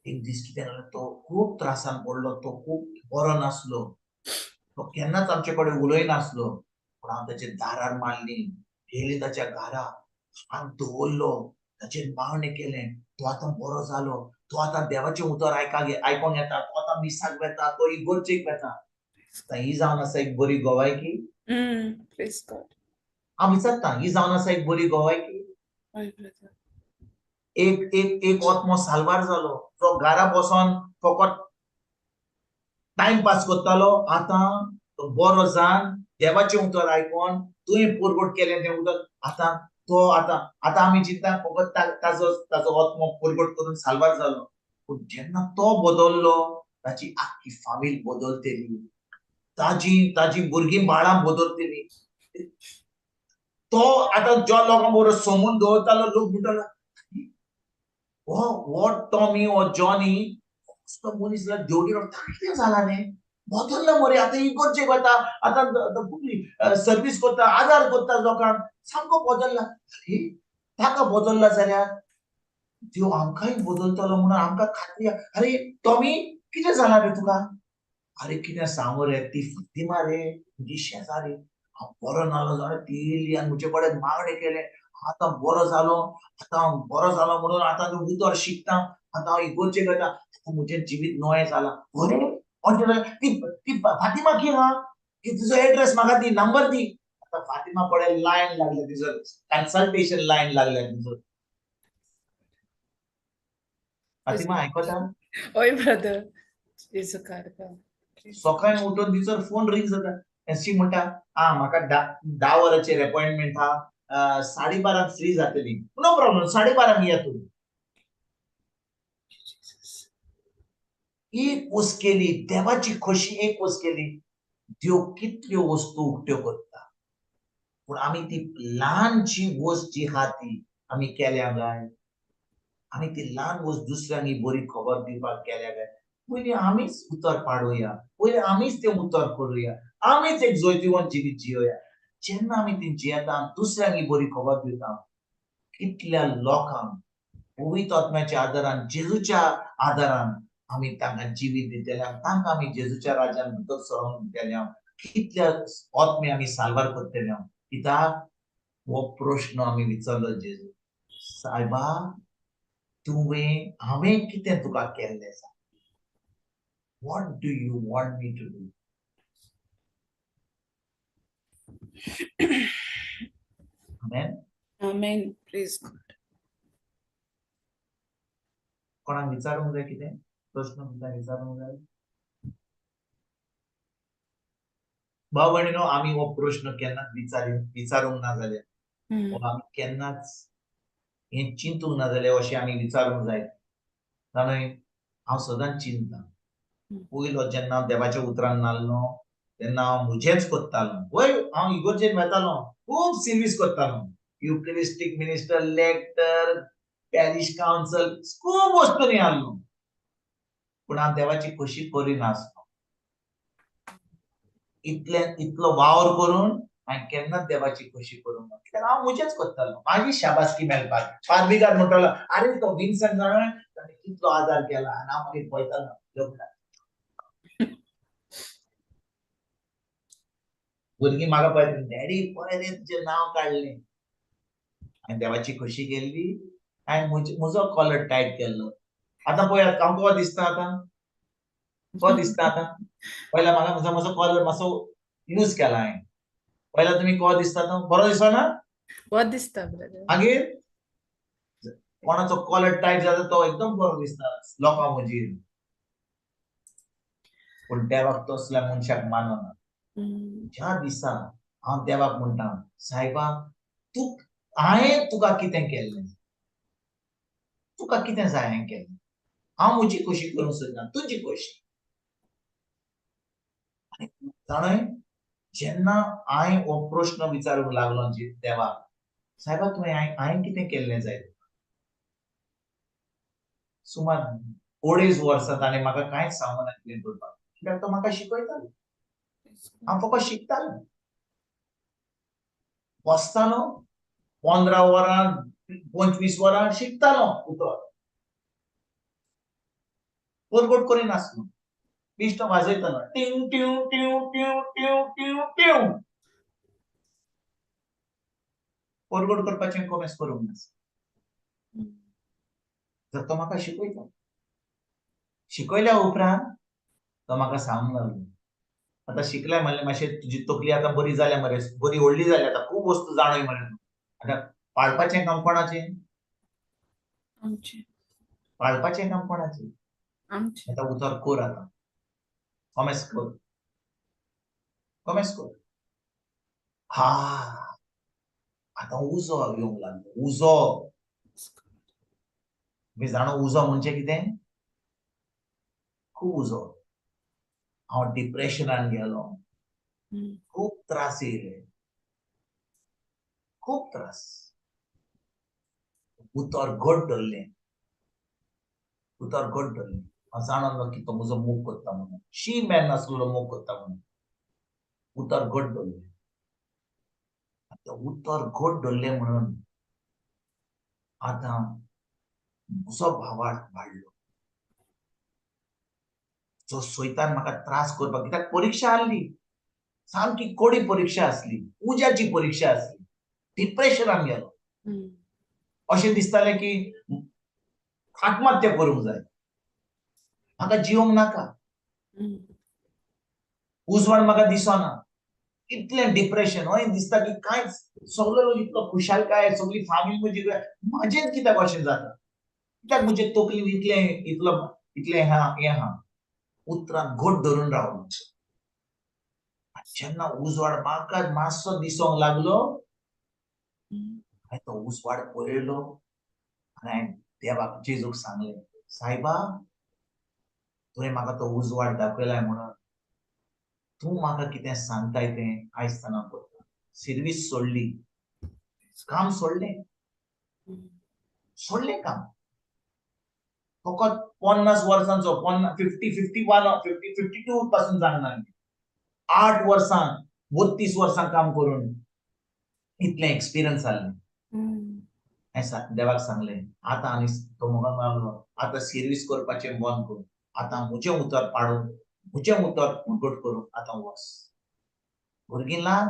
एक दीस कितें जालें, तो खूब त्रासान पडलो, तो खूब बरो नासलो, तो केन्नाच आमचे कडेन उलयनासलो, पूण हांव ताचे दारार मारली, गेली ताच्या घरा, हात दवरलो, ताचेर मागणें केलें, तो आतां बरो जालो, तो आतां देवाचें उतर आयकोंक येता, तो आतां मिसाक वेता, तो इगोर्जेक वेता. ही जावन आसा एक बरी गोवायकी. हांव विचारता, ही जावन आसा एक बरी गोवायकी. एक एक एक आत्मो साल्वार जालो, जो घरा बसोन फकत टायम पास करतालो, आतां तो बरो जावन देवाचें उतर आयकोन तुवें पुरवट केलें तें उतर, आतां तो आतां आतां आमी चिंता फकत ताजो ताजो आत्मो पुरवट करून साल्वार जालो. पूण जेन्ना तो बदल्लो, ताची आख्खी फामील बदलतली, ताजी ताजी भुरगीं बाळां बदलतली. तो आतां ज्या लोकां बरोबर सोमून दवरतालो, लोक म्हणटालो हो हो टॉमी हो जॉनी कसलो मनीस जाल्यार देवटी कितें जाला न्ही, बदल्लो मरे, आतां इगोर्जेक वता, आतां सर्वीस करता, आदार करता लोकांक, सामको बदल्ला. अरे ताका बदल्ला जाल्यार देव आमकांय बदलतलो म्हणून आमकां खात्री. अरे टॉमी कितें जालां रे तुका? अरे कितें सांगू रे, ती फातिमा रे म्हजी शेजारी, हांव बरो नालो जाल्यार ती येयली आनी म्हजे कडेन मागणें केलें, आतां बरो जालो, आतां हांव बरो जालो म्हणून आतां उतर शिकता, आतां हांव इगोर्जेक वता, आतां म्हजें जिवीत नवें जालां. बरें अशें जालें. ती ती फातिमा की हा, की तुजो एड्रेस म्हाका दी, नंबर दी. आतां फातिमा कडेन लायन लागल्या, तिजो कन्सल्टेशन लायन लागल्या तिजो. फातिमा आयकता? हय ब्रदर, जेजू. सकाळीं उठून तिचो फोन रिंग जाता, शी म्हणटा म्हाका 10 वरांचेर अपॉयंटमेंट आहा, 12:30 फ्री जातली, नो प्रॉब्लम, 12:30 या तूं. एक वस्त केली देवाची खोशी, एक वस्त केली, देव कितल्यो वस्तू उक्त्यो करता, पूण आमी ती ल्हानशी वस्त जी आहा ती आमी केल्या काय? आमी ती ल्हान वस्त दुसऱ्यांनी बरी खबर दिवपाक केल्या काय? पयलीं आमीच उतर पाडुया, पयलीं आमीच तें उतर करुया, आमीच एक जैतिवंत जिवीत जियोया. जेन्ना आमी ती जियेता, दुसऱ्यांक बरी खबर दिता, कितल्या लोकांक पवित्र आत्म्याच्या आदारान, जेजूच्या आदारान आमी तांकां जिवीत दितले, तांकां आमी जेजूच्या राज्यान भितर सरोंक दितले, कितल्या आत्मे आमी साल्वार करतले. कित्याक हो प्रश्न आमी विचारलो जेजू सायबा, तुवें हांवें कितें तुका केल्लें आसा? What do you want me to do? Amen. Amen. Praise God. कोणाक विचारूंक जाय कितें? प्रश्न तुमकां विचारूंक जाय? भाव भयणीनो, आमी हो प्रश्न केन्नाच विचारूंक ना जाल्यार, आमी केन्नाच हें चिंतूंक ना जाल्यार अशें आमी विचारूंक जाय. जाणूय, हांव सदांच चिंतता. पयलो जेन्ना देवाच्या उतरान नासलो तेन्ना हांव म्हजेंच करतालो. वय, हांव इगोर्जेन वतालो, खूब सर्वीस करतालो, Eucharistic minister, lector, parish council, खूब वस्तूंनी आहलो, पूण हांव देवाची खोशी करिनासलो. इतलो वावर करून हांवें केन्नाच देवाची खोशी करूंक ना, कित्याक हांव म्हजेंच करतालो, म्हाजी शाबासकी मेळपाक. फार्मिगार म्हणटालो, आरे तो विन्सन जाणा, ताणें कितलो आदार केला, आनी हांव मागीर पळयतालो लग्नाक. भुरगीं म्हाका पळयता, डॅडी पळय रे तुजें नांव काडलें. हांवें देवाची खोशी केल्ली, हांवें म्हजो कॉलर टायट केल्लो. आतां पळयात, हांव कहो दिसता आतां, कहो दिसता आतां. पयला म्हाका म्हजो कॉलर मातसो लूज केला हांवें. पयला तुमी कहो दिसता तो बरो दिसना? बरो दिसता ब्रदर. मागीर कोणाचो कॉलर टायट जाता तो एकदम बरो दिसता लोकां म्हजीर, पूण देवाक तसल्या मनशाक मानना. ज्या दिसा हांव देवाक म्हणटा, सायबा तूं हांवें तुका कितें केल्लें, तुका कितें जाय हांवें केल्लें, हांव म्हजी खोशी करूंक सोदना, तुजी खोशी. आनी जाणय, जेन्ना हांवें हो प्रश्न विचारूंक लागलो देवाक, सायबा तुवें हांवें कितें केल्लें जाय तुका, सुमार 2.5 वर्सां ताणें म्हाका कांयच सांगूंक नासलें करपाक, कित्याक तो म्हाका शिकयतालो, हांव फकत शिकतालो, बसतालो 15 वरां 25 वरां शिकतालो, उतर परगट करिनासलो, बिश्टो वाजयतालो, टिंग टिंग टिंग टिंग टिंग टिंग टिंग, परगट करपाचें कोमेस करूंक नासलें. तर तो म्हाका शिकयता, शिकयल्या उपरांत तो म्हाका सांगूंक लागलो, आतां शिकलाय म्हणलें मातशें तुजी तकली आतां बरी जाल्या मरे, बरी व्हडली जाल्या, आतां खूब वस्तू जाणय मरे तूं, आतां पाळपाचें काम कोणाचें? आमचें. पाळपाचें काम कोणाचें? आमचें. आतां उतर कर, आतां कोमेस कर, कोमेस कर. हा, आतां उजो येवंक लागलो, उजो. तुमी जाणा उजो म्हणजे कितें? खूब उजो. हांव डिप्रेशनान गेलो, खूब त्रास येयले, खूब त्रास. उतर घट धरलें, उतर घट धरलें. हांव जाणलो की तो म्हजो मोग करता म्हणून, शी मॅन नासलेलो मोग करता म्हणून. उतर घट धरलें. आतां उतर घट धरलें म्हणून आतां म्हजो भावार्थ वाडलो. जो सैतान म्हाका त्रास करपाक, कित्याक परिक्षा आहली, सामकी कोडी परिक्षा आसली, उज्याची परिक्षा आसली, डिप्रेशनान गेलो. अशें दिसतालें की आत्महत्या करूंक जाय, म्हाका जिवंक नाका, उजवाड म्हाका दिसना, इतलें डिप्रेशन. हय दिसता की कांयच, सगलो लोक इतलो खुशालकाय, सगळी फामील म्हजी, म्हजेंच कित्याक अशें जाता, कित्याक म्हजे तकलीन इतलें इतलो इतलें हें आहा. उतरान घट धरून रावलो. जेन्ना उजवाड म्हाका मातसो दिसोंक लागलो, हांवें तो उजवाड पळयलो आनी हांवें देवाक जेजूक सांगलें, सायबा तुवें म्हाका तो उजवाड दाखयलाय म्हणून तूं म्हाका कितें सांगताय तें आयज करता. सर्वीस सोडली, काम सोडलें, सोडलें काम. फकत 50 वर्सांचो, 50, 51, 50, 52 पासून जाणना, 8 वर्सां 32 वर्सां काम करून इतलें एक्सपिरियन्स जाल्लें. हांवें देवाक सांगलें, आतां आनी तो म्हाका लागलो, आतां सर्वीस करपाचें बंद कर, आतां म्हजें उतर पाडून, म्हजें उतर प्रगट करूं, आतां वच. भुरगीं ल्हान,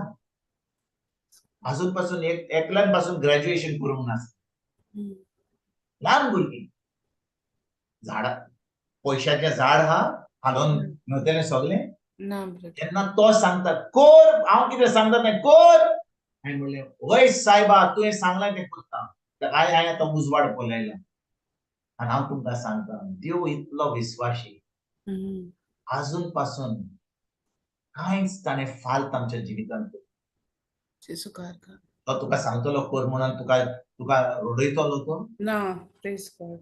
आजून पासून एकल्यान पासून ग्रॅज्युएशन करूंक नासलें, ल्हान भुरगीं. झाडां, पयशाचें झाड हा हालोवन न्हयतलें सगळें. तेन्ना तो सांगता कर, हांव कितें सांगता तें कर. हांवें म्हणलें, वय सायबा तुवें सांगलां तें करता. हांवें आतां उजवाड पळयला, आनी हांव तुमकां सांगता, देव इतलो विस्वाशी, आजून पासून कांयच ताणें फाल्त आमच्या जिवितांत. तो तुका सांगतलो कर म्हणून तुका तुका रडयतलो तो ना. Praise God.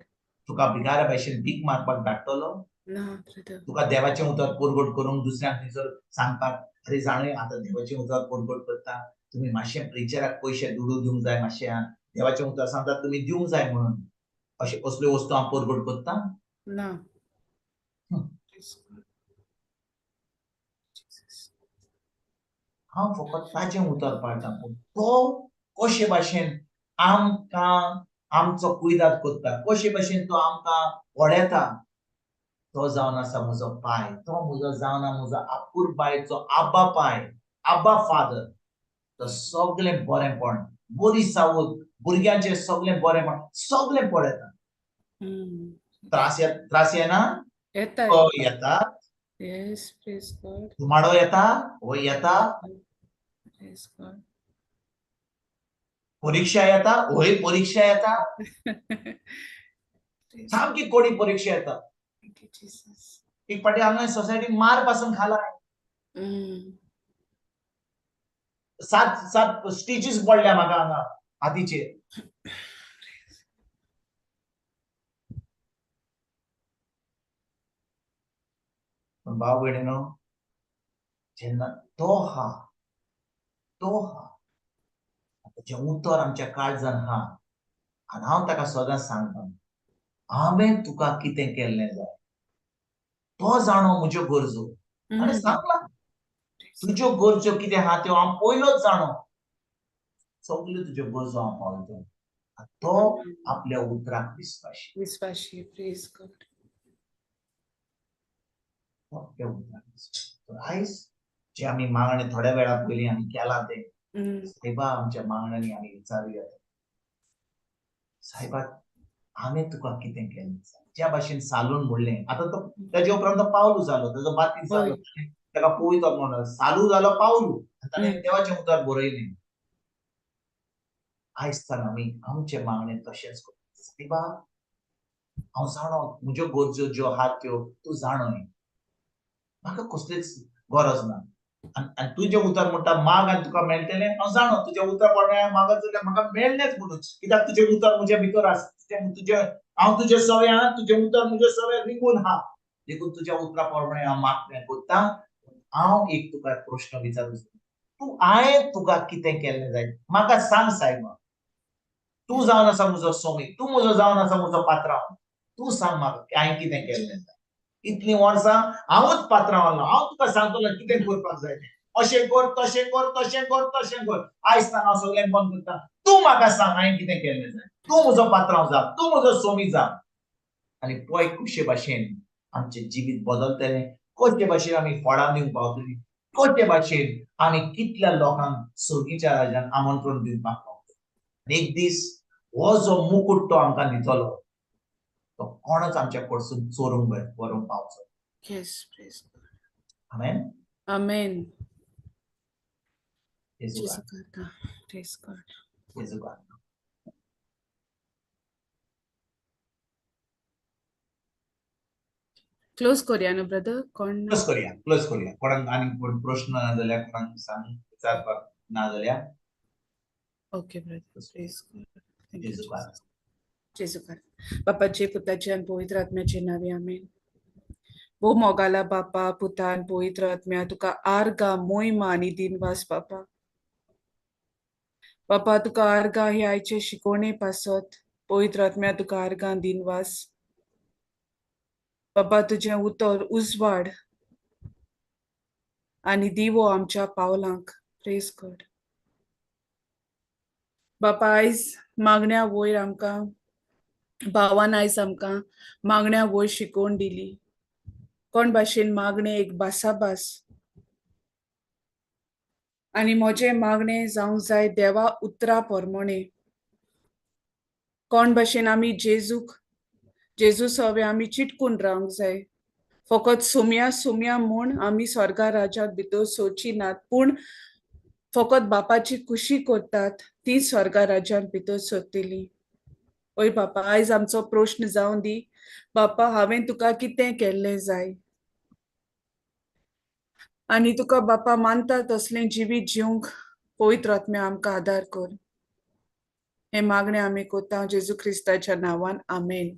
तुका बिगारा भशेन भीक मारपाक धाडटलो ना ब्रदर. तुका देवाचें उतर परगट करूंक दुसऱ्यांक थंयसर सांगपाक, अरे जाणूय आतां देवाचें उतर परगट करता, तुमी मातशें प्रिचराक पयशे दुडू दिवंक जाय, मातशें देवाचें उतर सांगता तुमी दिवंक जाय म्हणून, अशें असल्यो वस्तू हांव परगट करता ना. हांव फकत ताचें उतर पाळटा. पूण तो कशे भाशेन आमकां आमचो कुयदाद करता, कशे भाशेन तो आमकां पळयता, तो जावन आसा म्हजो पाय, तो म्हजो जावन आसा म्हजो आपुरबायचो आबा पाय, आबा फादर. तो सगळें बरेंपण, बरी सावध, भुरग्यांचें सगळें बरेंपण सगळें पळयता. त्रास त्रास येना, येता, धुमाडो येता, हो येता, परीक्षा येता, होय परीक्षा येता, सामकी कोडी परीक्षा येता. एक पाटी हांगा सोसायटीन मार पासून खाला, 7 स्टिचीस पडल्या म्हाका हांगा हातीचेर. पण भाव भयणीनो, जेन्ना तो हा, तो हा जें उतर आमच्या काळजान हा, आनी हांव ताका सदांच सांगता, हांवें तुका कितें केल्लें जाय, तो जाणो म्हज्यो गरजो. आनी सांगला तुज्यो गरजो कितें आहा त्यो हांव पयलोच जाणो, सगल्यो तुज्यो गरजो हांव पावयतलो. तो आपल्या उतराक विस्वाशी, विस्वाशी. Praise God. आपल्या उतराक विस्वाशी. आयज जे आमी मागणें थोड्या वेळा पयलीं आमी केलां तें, सायबा आमच्या मागण्यांनी आमी विचारूया, सायबा हांवें तुका कितें केलें? ज्या भाशेन सालून म्हणलें, आतां तो ताजे उपरांत तो पावलू जालो, ताजो बातीस जालो, ताका पवित्र म्हणलो, सालू जालो पावलू, ताणें देवाचें उतर बरयलें. आयज ताण आमी आमचें मागणें तशेंच करता, सायबा हांव जाणो म्हज्यो गरजो ज्यो आहात त्यो तूं जाणय, म्हाका कसलीच गरज ना. आनी तुजें उतर म्हणटा माग आनी तुका मेळटलें, हांव जाणो तुजें उतर पडलें मागत जाल्यार म्हाका मेळ्ळेंच म्हणून, कित्याक तुजें उतर म्हज्या भितर आसा, तुजें हांव तुजें सवे आहा, तुजें उतर म्हजें सवे रिंगून आहा, देखून तुज्या उतरा प्रमाणे हांव मागणें करता. हांव एक तुका प्रश्न विचारूं, तूं हांवें तुका कितें केल्लें जाय म्हाका सांग सायबा. तूं जावन आसा म्हजो सोमी, तूं म्हजो जावन आसा म्हजो पात्रांव, तूं सांग म्हाका हांवें कितें केल्लें जाय. इतलीं वर्सां हांवूच पात्रांव आसलो, हांव तुका सांगतलो कितें करपाक जाय तें, अशें कर, तशें कर, तशें कर, तशें कर. आयज हांव सगळें बंद करता, तूं म्हाका सांग हांवें कितें केल्लें जाय, तूं म्हजो पात्रांव जा, तूं म्हजो सोमी जा. आनी पळय कशे भाशेन आमचें जिवीत बदलतलें, कशे भाशेन आमी फळां दिवंक पावतलीं, कशे भाशेन आमी कितल्या लोकांक सर्गीच्या राज्यान आमंत्रण दिवपाक पावतलीं. आनी एक दीस हो जो मुकूट तो आमकां दितलो, तो कोणच आमच्या कडसून चोरूंक व्हरूंक पावचो. Yes, praise God. Amen. Amen. जेजू Praise God. जेजू. क्लोज करूया न्हू ब्रदर? कोण क्लोज करूया, क्लोज करूया. कोणाक आनी कोण प्रश्न ना जाल्यार, कोणाक सांग विचारपाक ना जाल्यार. Okay brother, praise God. जेजू. जेजू. बापाचे, पुताचे आनी पवित्र आत्म्याचे नांवे आमेन. भोव मोगाला बापा, पुता आनी पवित्र आत्म्या, तुका आर्गां, मोहिमा आनी दिनवास बापा. बापा तुका आर्गां हे आयचे शिकोवणे पासत, पवित्र आत्म्या तुका आर्गां दिनवास. बाबा तुजें उतर उजवाड आनी दिवो आमच्या पावलांक. Praise God. बापा आयज मागण्या वयर आमकां भावान आयज आमकां मागण्या वयर शिकोवन दिली, कोण भाशेन मागणें एक भासाभास आनी म्हजें मागणें जावंक जाय देवा उतरा प्रमाणे. कोण भाशेन आमी जेजूक, जेजू सवे आमी चिटकून रावंक जाय. फकत सुम्या सुम्या म्हूण आमी स्वर्गा राज्याक भितर सोची नात, पूण फकत बापाची खुशी करतात ती स्वर्गा राज्यांत भितर सोदतली. ओय बापा, आयज आमचो प्रश्न जावन दी बापा, हांवें तुका कितें केल्लें जाय आनी तुका बापा मानता तसलें जिवीत जिवंक पवित्र आत्म्या आमकां आदार कर. हें मागणें आमी कोता जेजू क्रिस्ताच्या नांवान, आमेन.